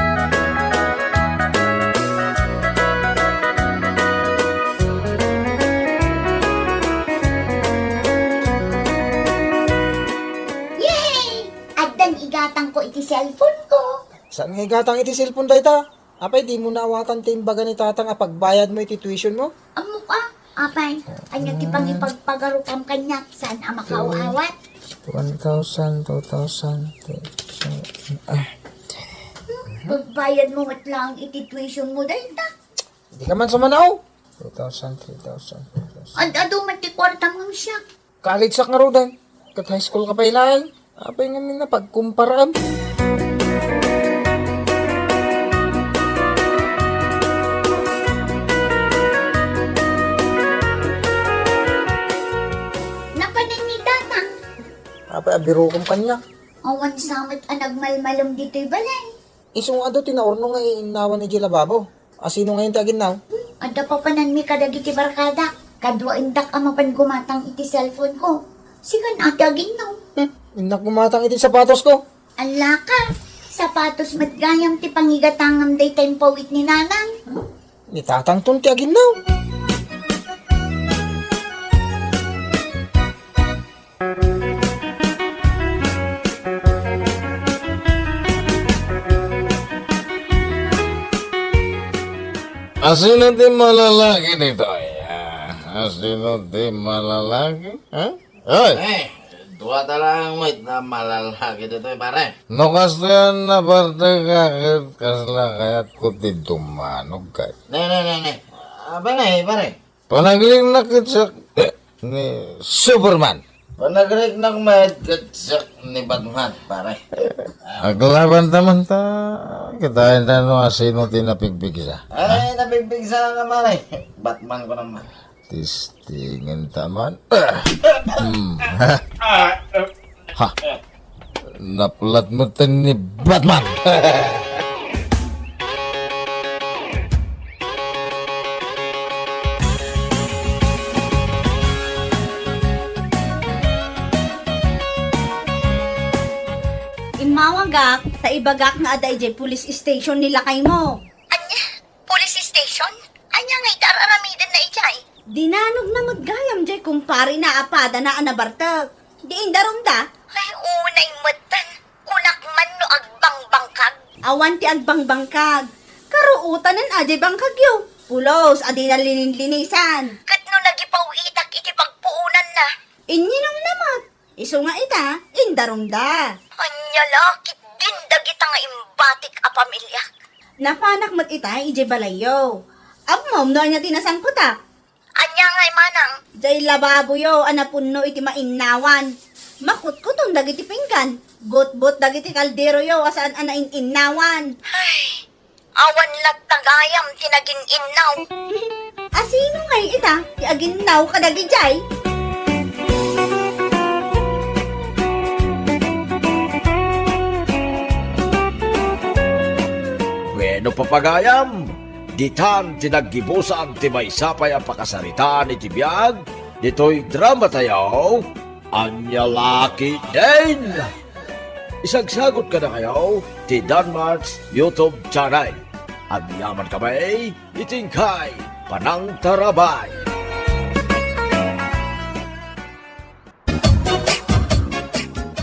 Yay! Addan igatangko iti cellphone ko. Saan nga igatang iti cellphone dayta? Apay, di mo naawatan ti imbaga ni tatang a pagbayad mo iti tuition mo? Ammok a, apay, ania ti pangipagpagarupam kaniak, saan a makaaw-awat? One thousand, two thousand, three thousand, ah. Pagbayad mo met lang iti tuition mo, dayta. Di ka man sumanaw. Two thousand, three thousand, four thousand. Ad-adu met ti kuartam ngem siak. College sak ngaruden. Ket high school ka pay laeng. Apay ngamin a pagkumparaam? Napanan ni Tatang. Apay a birokom kaniak? Awan sa met a nagmalmalem ditoy balay. Isu nga adu ti naurno nga iinnawan idiay lababo. Asino ngayon ti aginnaw? Adda papananmi kadagiti barkadak. Kaduaendak a mapan gumatang iti cellphone ko. Sikan a ti aginnaw. Hmm, innak gumatang iti sapatosko. Allaka, sapatos met gayam ti pangigatangam dayta impawit ni Nanang. Ni Tatangton ti aginnaw. Asino ti malalaki ditoy? Ah, asino ti malalaki? Ha? Oy! Eh, dua ta lang met a malalaki ditoy, pare. No kastoy a nabartek ka ket kasla kayatko ti dumanog kay. Ne, ne, ne, ne. Ah, pare, pare. Panagriknak ket siak ni Superman. Panagriknak met ket siak ni Batman, pare. Aglabanta man ta, kitaenta no asino ti napigpigsa. Ay, napigpigsa nga, pare. Batman ko naman. Tistingen ta man. Ah! Hmm. Ha? Naplat met ni Batman. Immawagak, ta ibagak nga adda idiay police station ni lakaymo. Ania? Police station? Ania nga iti ar-aramidenna idiay? Dinanogna met gayam diay kumparena a padana a nabartek. Di indarumda? Ay, unay metten. Kunak man no agbangbangkag. Awan ti agbangbangkag. Karuotanan a diay bangkagyo. Pulos a dina lininlinisan. Ket no nagipaw-itak iti pagpuonanna? Inyinumna met. Isu nga ita, indarumda. Ania la ketdin dagita nga imbatik a pamiliak? Napanak met ita idiay balayyo. Ammom no ania ti nasangpetak? Ania ngay, manang? Diay lababoyo a napunno iti mainnawan. Makutkuton dagiti pinggan. Butbot dagiti kalderoyo a saan a nain-innawan. Ay, awan latta gayam ti nagin-innaw. Asino ngay ita ti aginnaw kadagijay? Bueno, papagayam, ditan ti naggibusan ti maysa pay a pakasaritaan iti biag ditoy drama tayo, Ania La Ketdin. Isagsagut kadakayo ti Danmart's YouTube channel. Agyaman kami iti inkay panangtarabay.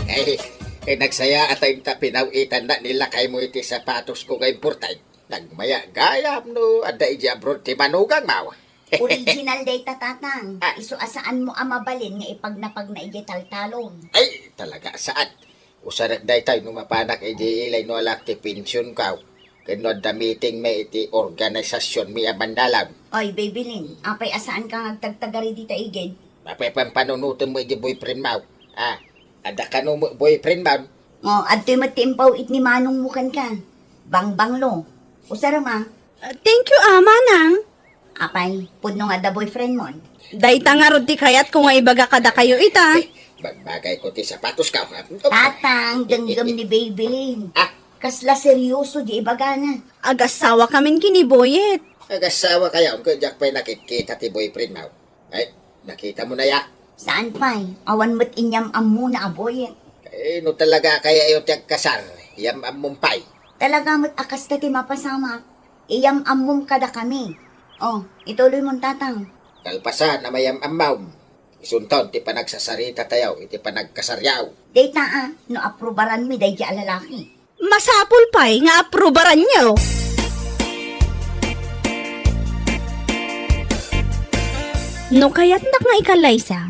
Ay, ay, nagsaya a time ta pinaw-itanna ni lakaymo iti sapatosko nga imported. Nagmaya gayam no adda idiay abroad ti manugangmo. Original dayta, Tatang. Ah. Isu a saanmo a mabalin nga ipagnapagna idiay taltalon. Ay, talaga a saan. Usarek daytoy no mapanak idiay ilay no alaak ti pensionko. Ken no adda meetingmi iti organisasionmi a bannalan. Oy, Babylin, apay a saanka nga agtagtagari dita igid? Apay pay pampanunotenmo idiay boyfriendmo? Ah, adda kano met boyfriendmo? Oh, adtoy met ti impaw-it ni manongmo kenka. Bangbanglo. Usarem a. Ah, thank you, a, manang. Apay, pudno nga adda boyfriendmon? Dayta ngarud ti kayatko nga ibaga kadakayo ita. Eh, bagbagayko ti sapatosko. Tatang, denggem ni Babylin. Ah? Kasla serioso ti ibagana. Agasawakamin ken ni Boyet. Agasawakayo, ket diak pay nakitkita ti boyfriendmo. Ay, nakitamo na ya? Saan pay? Awan met inyam-ammona a Boyet. Eh, no talaga a kayayo ti agkasar, yam-ammom pay. Talaga met a kasta ti mapasamak. Iyam-ammom kadakami. Oh, ituloymon, Tatang. Kalpasan a mayam-ammom, isunton ti panagsasarita tayo iti panagkasaryo. Dayta a, no aprubaranmi daydi a lalaki. Masapul pay nga aprubaranyo. No kayatnak nga ikalaysa,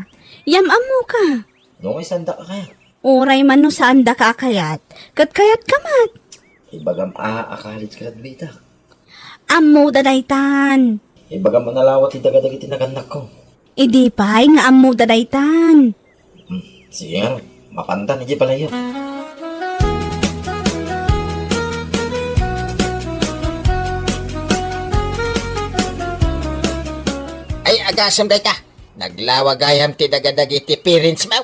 yam-ammoka. No, ay, saandak a kayat? Uray man no saandaka a kayat, ket kayatka met. Ibagam a, a college graduate ak. Ammoda daytan. Ibagam a nalawa ti daga dagiti nagannakko. Idi pay nga ammoda daytan. Hmm, sige nga, mapantan iti balayo. Ay, agasem dayta. Naglawa gayam ti daga dagiti parents mo.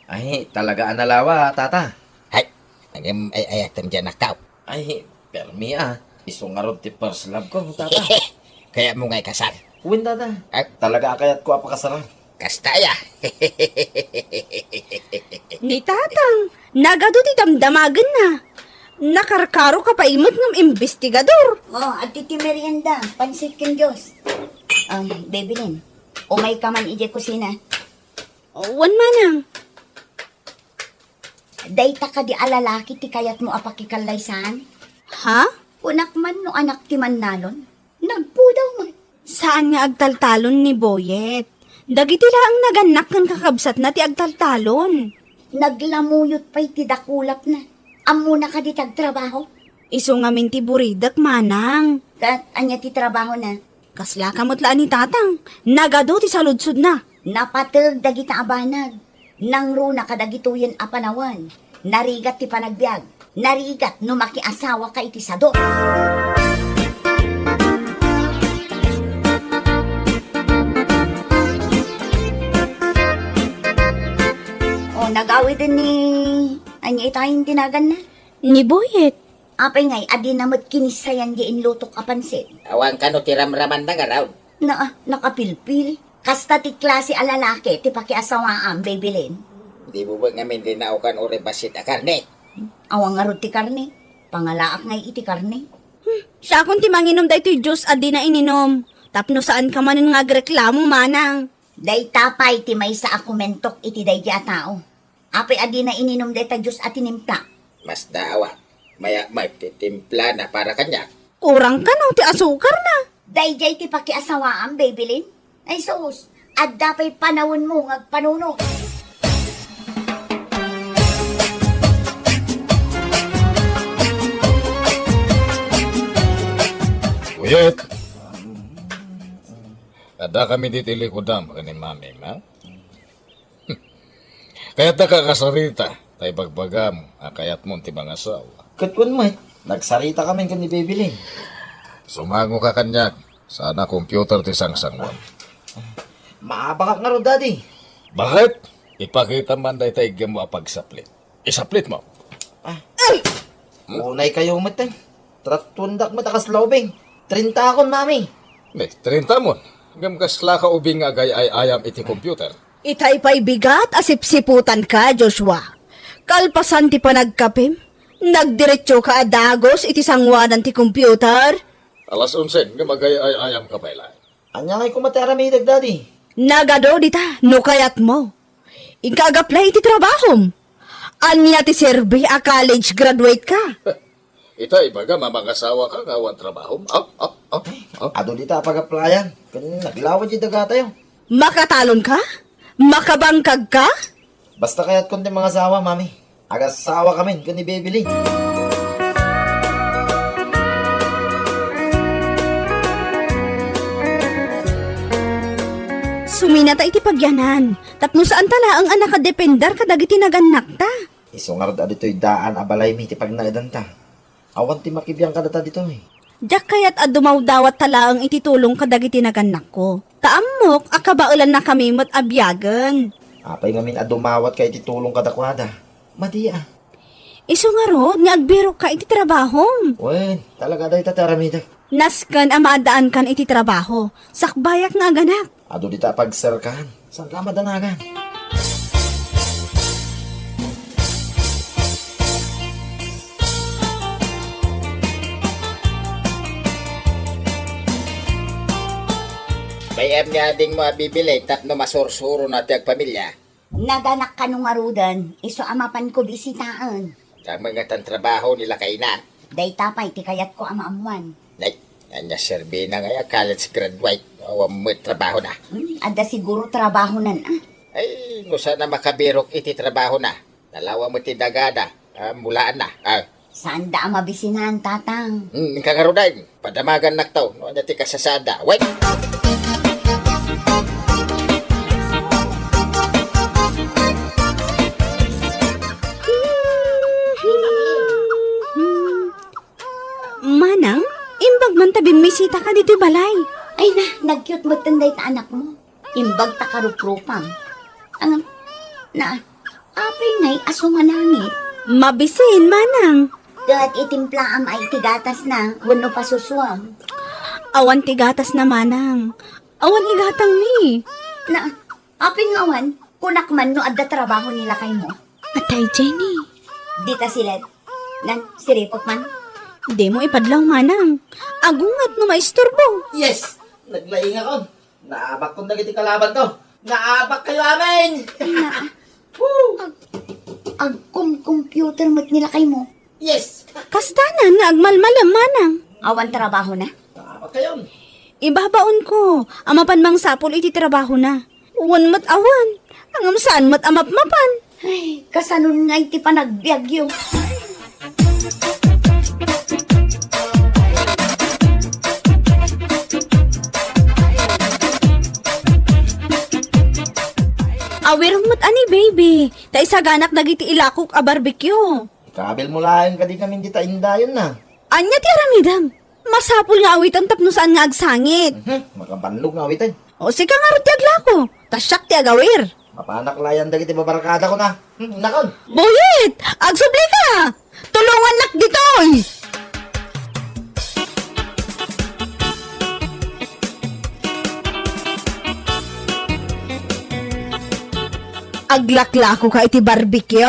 Ay, talaga a nalawa, Tata. Ay, agim ay ayatem diay anakko. Ay, permi a. Isu ngarud ti first love ko, Tata. Kayatmo nga ikasar? Wen, Tata. Ah? Talaga a kayatko a pakasaran. Kasta aya. Ni Tatang, nagadu ti damdamagenna. Nakarkaro ka pay met ngem imbestigador. Oh, adda ti merienda, pansit ken juice. Um, Bebelin, umay ka man idiay kusina. Wen, manang. Dayta kadi a lalaki ti kayatmo a pakikallaysan? Ha? Kunak man no anak ti mannalon. Nagpudaw man. Saan nga agtaltalon ni Boyet? Dagiti laeng nagannak ken kakabsatna ti agtaltalon. Naglamuyot pay ti dakulapna. Ammona kadi ti agtrabaho? Isu ngamin ti buridek, manang. Ket ania ti trabahona? Kasla ka met la a ni Tatang. Nagadu ti saludsodna. Napateg dagita a banag. Nangruna kadagitoyen a panawen. Narigat ti panagbiag. Narigat no makiasawaka iti sadu. O, nagawiden ni, ania itayen ti naganna? Ni Boyet. Apay ngay a dina met kinissayan di inlutok a pansit? Awan kano ti ramramanna ngarud. Na, nakapilpil. Kasta ti klase a lalaki ti pakiasawaam, Bebelin. Di mo ba ngamin dinaokan uray bassit a karne? Awan ngarud ti karne. Pangalaak ngay iti karne. Hmm, siakon ti manginom daytoy juice a dina ininom. Tapno saan ka manen nga agreklamo, manang. Dayta pay ti maysa a kumentok iti daydi a tao. Apay a dina ininom dayta juice a tinimpla? Masda awa. Mayat met ti timplana para kaniak. Kurang kano ti asukarna. Daydiay ti pakiasawaam, Bebelin? Ay sus, adda pay panawenmo nga agpanunot. Uyet. Adda kami ditoy likudam ken ni Mami, ha? Kayatdaka a kasarita, ta ibagbagam a kayatmon ti mangasawa. Ket wen met, nagsarita kami ken ni Bebelin. Sumango ka kaniak, sana computer ti sangsanguam. Maabakak ngarud, Daddy. Bakit? Ipakita man dayta iggemmo a pagsaplit. Isaplitmo. Ah. Unay kayo met, eh. Tratuendak met a kasla ubing. Trinta akon, Mami. Ne, trinta mon. Ngem kasla ka ubing nga agay-ay-ayam iti computer. Itay pay bigat a sipsiputanka, Joshua. Kalpasan ti panagkapim, nagdiretso ka a dagus iti sanguanan ti computer. Alas onse, ngem agay-ay-ayam ka pay laeng. Ania ngay koma ti aramidek, Daddy? Nagadu dita, no kayatmo. Inka ag-apply iti trabahom. Ania ti serbi a college graduate ka? Ita, ibagam a mangasawa ka nga awan trabahom. Ah, ah, ah, ah. Adu dita a pag-applyan. Ken naglawa di dagatayo. Makatalon ka? Makabangkag ka? Basta kayatkon ti mangasawa, Mami. Agasawa kamin ken ni Bebelin. Suminata iti pagyanan, tapno saan ta laeng a nakadepender kadagiti nagannakta. Isu ngarud a ditoy daan a balaymi ti pagnaedanta. Awan ti makibiang kadata ditoy. Diak kayat a dumawdawat ta laeng iti tulong kadagiti nagannakko. Ta ammok a kabaelannakami met a biagen. Apay ngamin a dumawat ka iti tulong kadakuada? Madi a. Isu ngarud nga agbirok ka iti trabahom. Wen, talaga dayta ti aramidek. Nasken a maaddaankan iti trabaho. Sakbayak nga aganak. Adu dita a pagserkan. Saan ka madanagan? Bay-am nga adingmo a Bebelin tapno masursurona ti agpamilya. Naganak kano ngaruden, isu a mapanko bisitaen. Dama nga tan trabaho ni lakayna. Dayta pay ti kayatko a maammuan. Nay, ania serbina nga ya college graduate, awan met trabahona. Hmm, adda siguro trabahonan, ah. Ay, no saan a makabirok iti trabahona. Nalawa met ti dagada, ah, mulaanna. Ah. Saanda a mabisinan, Tatang. Hmm, inka ngaruden. Padamagannakto, no ania ti kasasaanda. Wen! Manang, imbag man ta bimmisita ka ditoy balay. Ay na, nag-cute metten dayta anakmo. Imbag ta karuprupam. Ang, na, apay ngay a sumanangit? Mabisin, manang. Ket itimplaam ay iti gatasna wenno pasusuam? Awan ti gatasna, manang. Awan igatangmi. Na, apay nga awan? Kunak man no adda trabaho ni lakaymo. Tay Jenny. Dita silet. Nan, siripok man. Dimo ipadlaw, manang. Agunget no maisturbo. Yes! Naglaingakon. Naabakkon dagiti kalabanko. Naabakkayo amin! Na- Woo! Ag-, agkom-computer met ni lakaymo. Yes! Kastanan nga agmalmalem, manang. Awan trabahona? Naabakkayon. Ibabaonko a mapan mangsapul iti trabahona. Wen met awan. Ngem saan met a mapmapan. Ay, kasanon ngay ti panagbiagyo? Awirem met a ni baby, ta isaganak dagiti ilakok a barbecue. Ikabilmo laeng kadi ngamin dita indayonna. Ania ti aramidem? Masapul nga awitem tapno saan nga agsangit. Mhm, makabannog nga awitem. O, sika ngarud ti aglako, ta siak ti agawir. Mapanak laeng dagiti babarkadakon a. Hmm, nakon. Boyet! Agsublika! Tulongannak ditoy! Aglaklakoka iti barbecue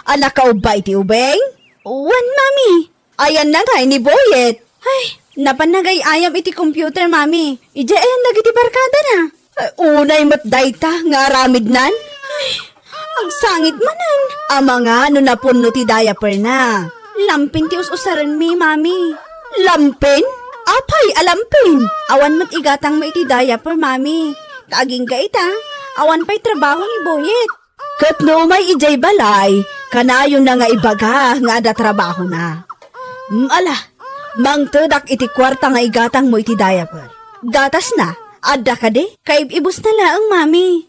a nakaubba iti ubing? Wen, Mami. Ayanna ngay ni Boyet. Ay, napan nagay-ayam iti computer, Mami. Idiay ayan dagiti barkadana. Ay, unay met dayta nga aramidnan. Ay, agsangit manen. Amangan no napunno ti diaperna. Lampin ti us-usarenmi, Mami. Lampin? Apay a lampin? Awan met igatangmo iti diaper, Mami. Ta agingga ita, awan pay trabaho ni Boyet. Ket no umay idiay balay, kanayonna nga ibaga nga adda trabahona. Mm, ala, mangtedak iti kuarta nga igatangmo iti diaper. Gatasna, adda kadi? Kaib-ibusna laeng, Mami.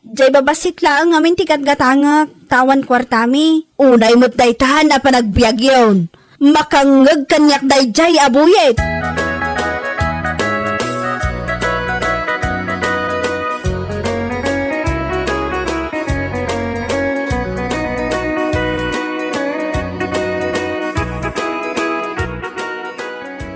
Diay babassit laeng ngamin ti gatgatangek, ta awan kuartami. Unay met daytan a panagbiagyon. Makangngeg kaniak daydiay a Boyet.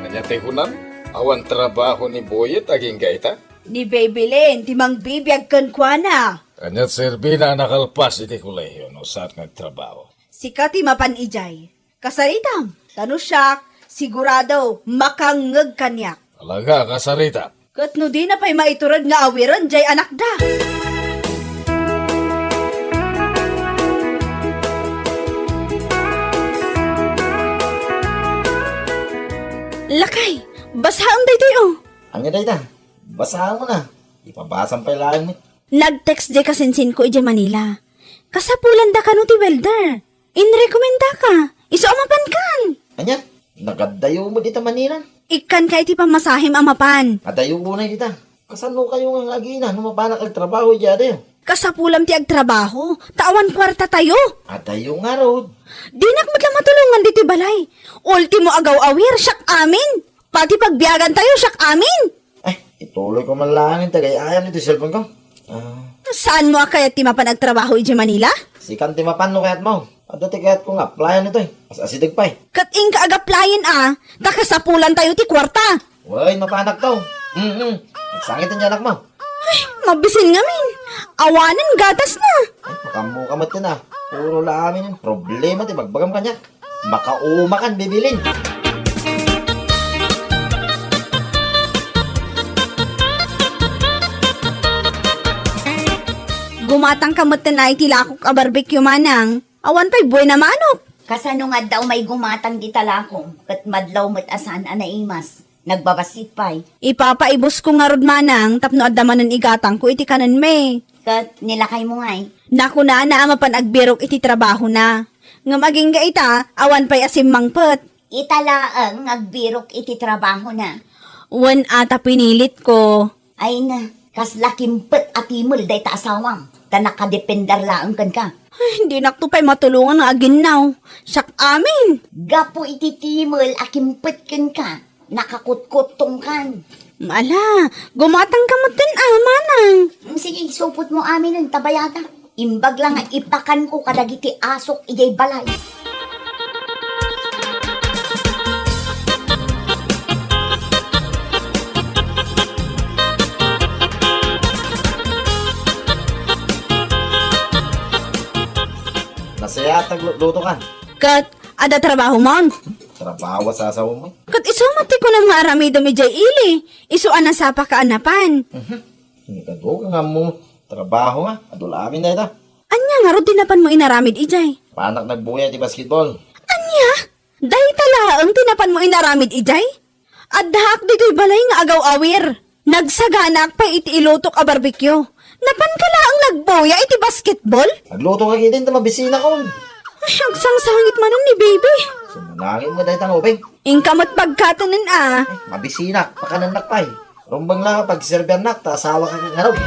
Ania ti kunam? Awan trabaho ni Boyet agingga ita? Ni Baby Lynn ti mangbibiag kenkuana. Ania ti serbina a nakalpas iti kolehio no saan nga agtrabaho? Sika ti mapan idiay. Kasaritam, ta no siak, sigurado, makangngeg kaniak. Talaga, kasaritam. Ket no dina pay maitured nga awiren diay anakda. Lakay, basaem daytoy, o. Ania dayta? Basaem na. Ipabasam pay laeng met. Nag-text diay kasinsinko idiay Manila. Kasapulanda kano ti welder. Inrekomendaka. Isu a mapankan. Ania? Nagadayo met ita Manila? Ikkanka iti pamasahem a mapan. Adayo unay ita. Kasano kayo nga agina no mapanak agtrabaho idiay adayo? Kasapulam ti agtrabaho, ta awan kuartatayo. Adayo ngarud. Dinak met la matulongan ditoy balay. Ultimo agaw-awir, siak amin. Pati pagbiagantayo, siak amin. Ay, ituloy ko man laeng ti agay-ayam iti cellphone ko. Ah. Saanmo a kayat ti mapan agtrabaho idiay Manila? Sikan ti mapan no kayatmo. Adda ti kayatko nga applyan itoy. As-asideg pay. Ket inka ag-applyan a, ta kasapulantayo ti kuarta. Wen, mapanakto. Mm-mm. Agsangit ti anakmo. Ay, mabisin ngamin. Awanen gatasna. Ay, makammo ka met ken a. Puro la amin problema ti bagbagam kaniak. Makaumakan, Baby Lynn. Gumatangka metten a iti lakok a barbecue, manang. Awan pay buena manok. Kasano nga adda umay gumatang dita lakom, ket madlaw met a saan a naimas. Nagbabassit pay. Ipapaibusko ngarud, manang, tapno adda manen igatangko iti kanenmi. Ket ni lakaymo ngay? Nakunana a mapan agbirok iti trabahona. Ngem agingga ita, awan pay a simmangpet. Ita laeng nga agbirok iti trabahona. Wen a ta pinilitko. Ay na, kasla kimpet a timel dayta asawam, ta nakadepender laeng kenka. Ay, dinakto pay matulongan nga aginnaw. Siak amin. Gapu iti timel a kimpet kenka, nakakutkuttongkan. Ala, gumatangka metten a, manang. Mm, sige, supotmo aminen, ta bayaga. Imbag la nga ipakanko kadagiti asok idiay balay. Nasayaat nagluto kan. Ket adda trabahomon? Trabaho a sasawem. Ket isu met ti kunam nga aramidem idiay ili, isu a nasapaka a napan. Mhm. Ikaduak nga ammo, trabaho nga, adu la amin dayta. Ania ngarud ti napanmo inaramid idiay? Paanak nagbuya iti basketball. Ania? Dayta laeng ti napanmo inaramid idiay? Addaak ditoy balay nga agaw-awir. Nagsaganaak pay iti ilutok a barbecue. Napanka laeng nagbuya iti basketball? Nagluto ka iti mabisinak on. Ay, agsangsangit manen ni baby. Sumanangin mo dayta nga ubing. Inka met pagkatenen a. Ay, mabisinak, pakanennak pay. Rumbeng la nga pagserbiannak, ta asawa ka nga ngarud.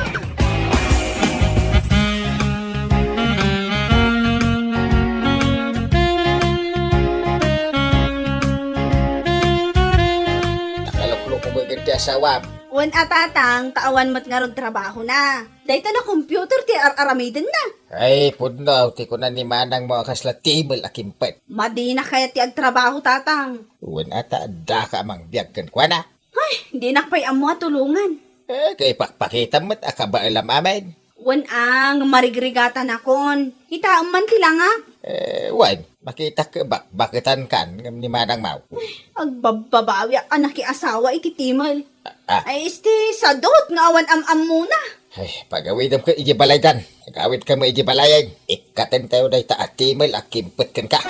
Nakaluklok mo iti asawam. Wen a tatang, ta awan met ngarud trabahona. Dayta na computer ti ar-aramidenna. Ay, pudno, ti kuna ni manang mo a kasla timel a kimpet. Madina kayat ti agtrabaho, tatang. Wen a ta addaka a mangbiag kenkuana. Ay, dinak pay ammo a tulongan. Eh, kay pakpakitam met a kabaelam amin. Wen a, ngem marigrigatanakon. Kitaem man ti langak. Eh, wen, makitak bakbaketan kan ngem ni manang maw. Agbabbabawiak a nakiasawa iti timel. Ah. Ay, isti sadot nga awan am-ammona. Ay, pagawidem ka iti balaydan. Agawid ka mo iti balay. Ikkaten tayo dayta a timel a kimpet kenka.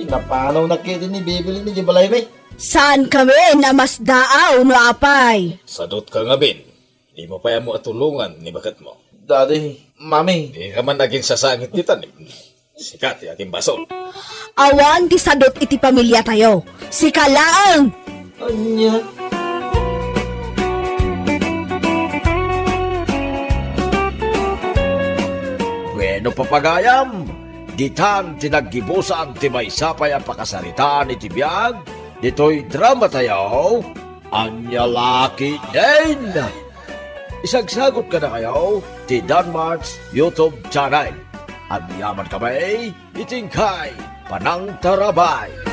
Napanaw na kaya din ni Bibili ni Jibalay, may? Saan kami na mas daaw no apay? Sadot ka nga, Bin. Di mo pay ammo a tulongan ni baketmo. Daddy, Mami. Di ka man naging sasangit ditan. Sika ti agimbasol. Awan ti sadot iti pamiliatayo. Sika laeng. Ania? Bueno, papagayam, ditan ti naggibusan ti maysa pay a pakasaritaan iti biag ditoy dramatayo. Ania la ketdin? Isagsagot kadakayo ti Danmart's YouTube channel. Agyaman kami iti inkay panangtarabay.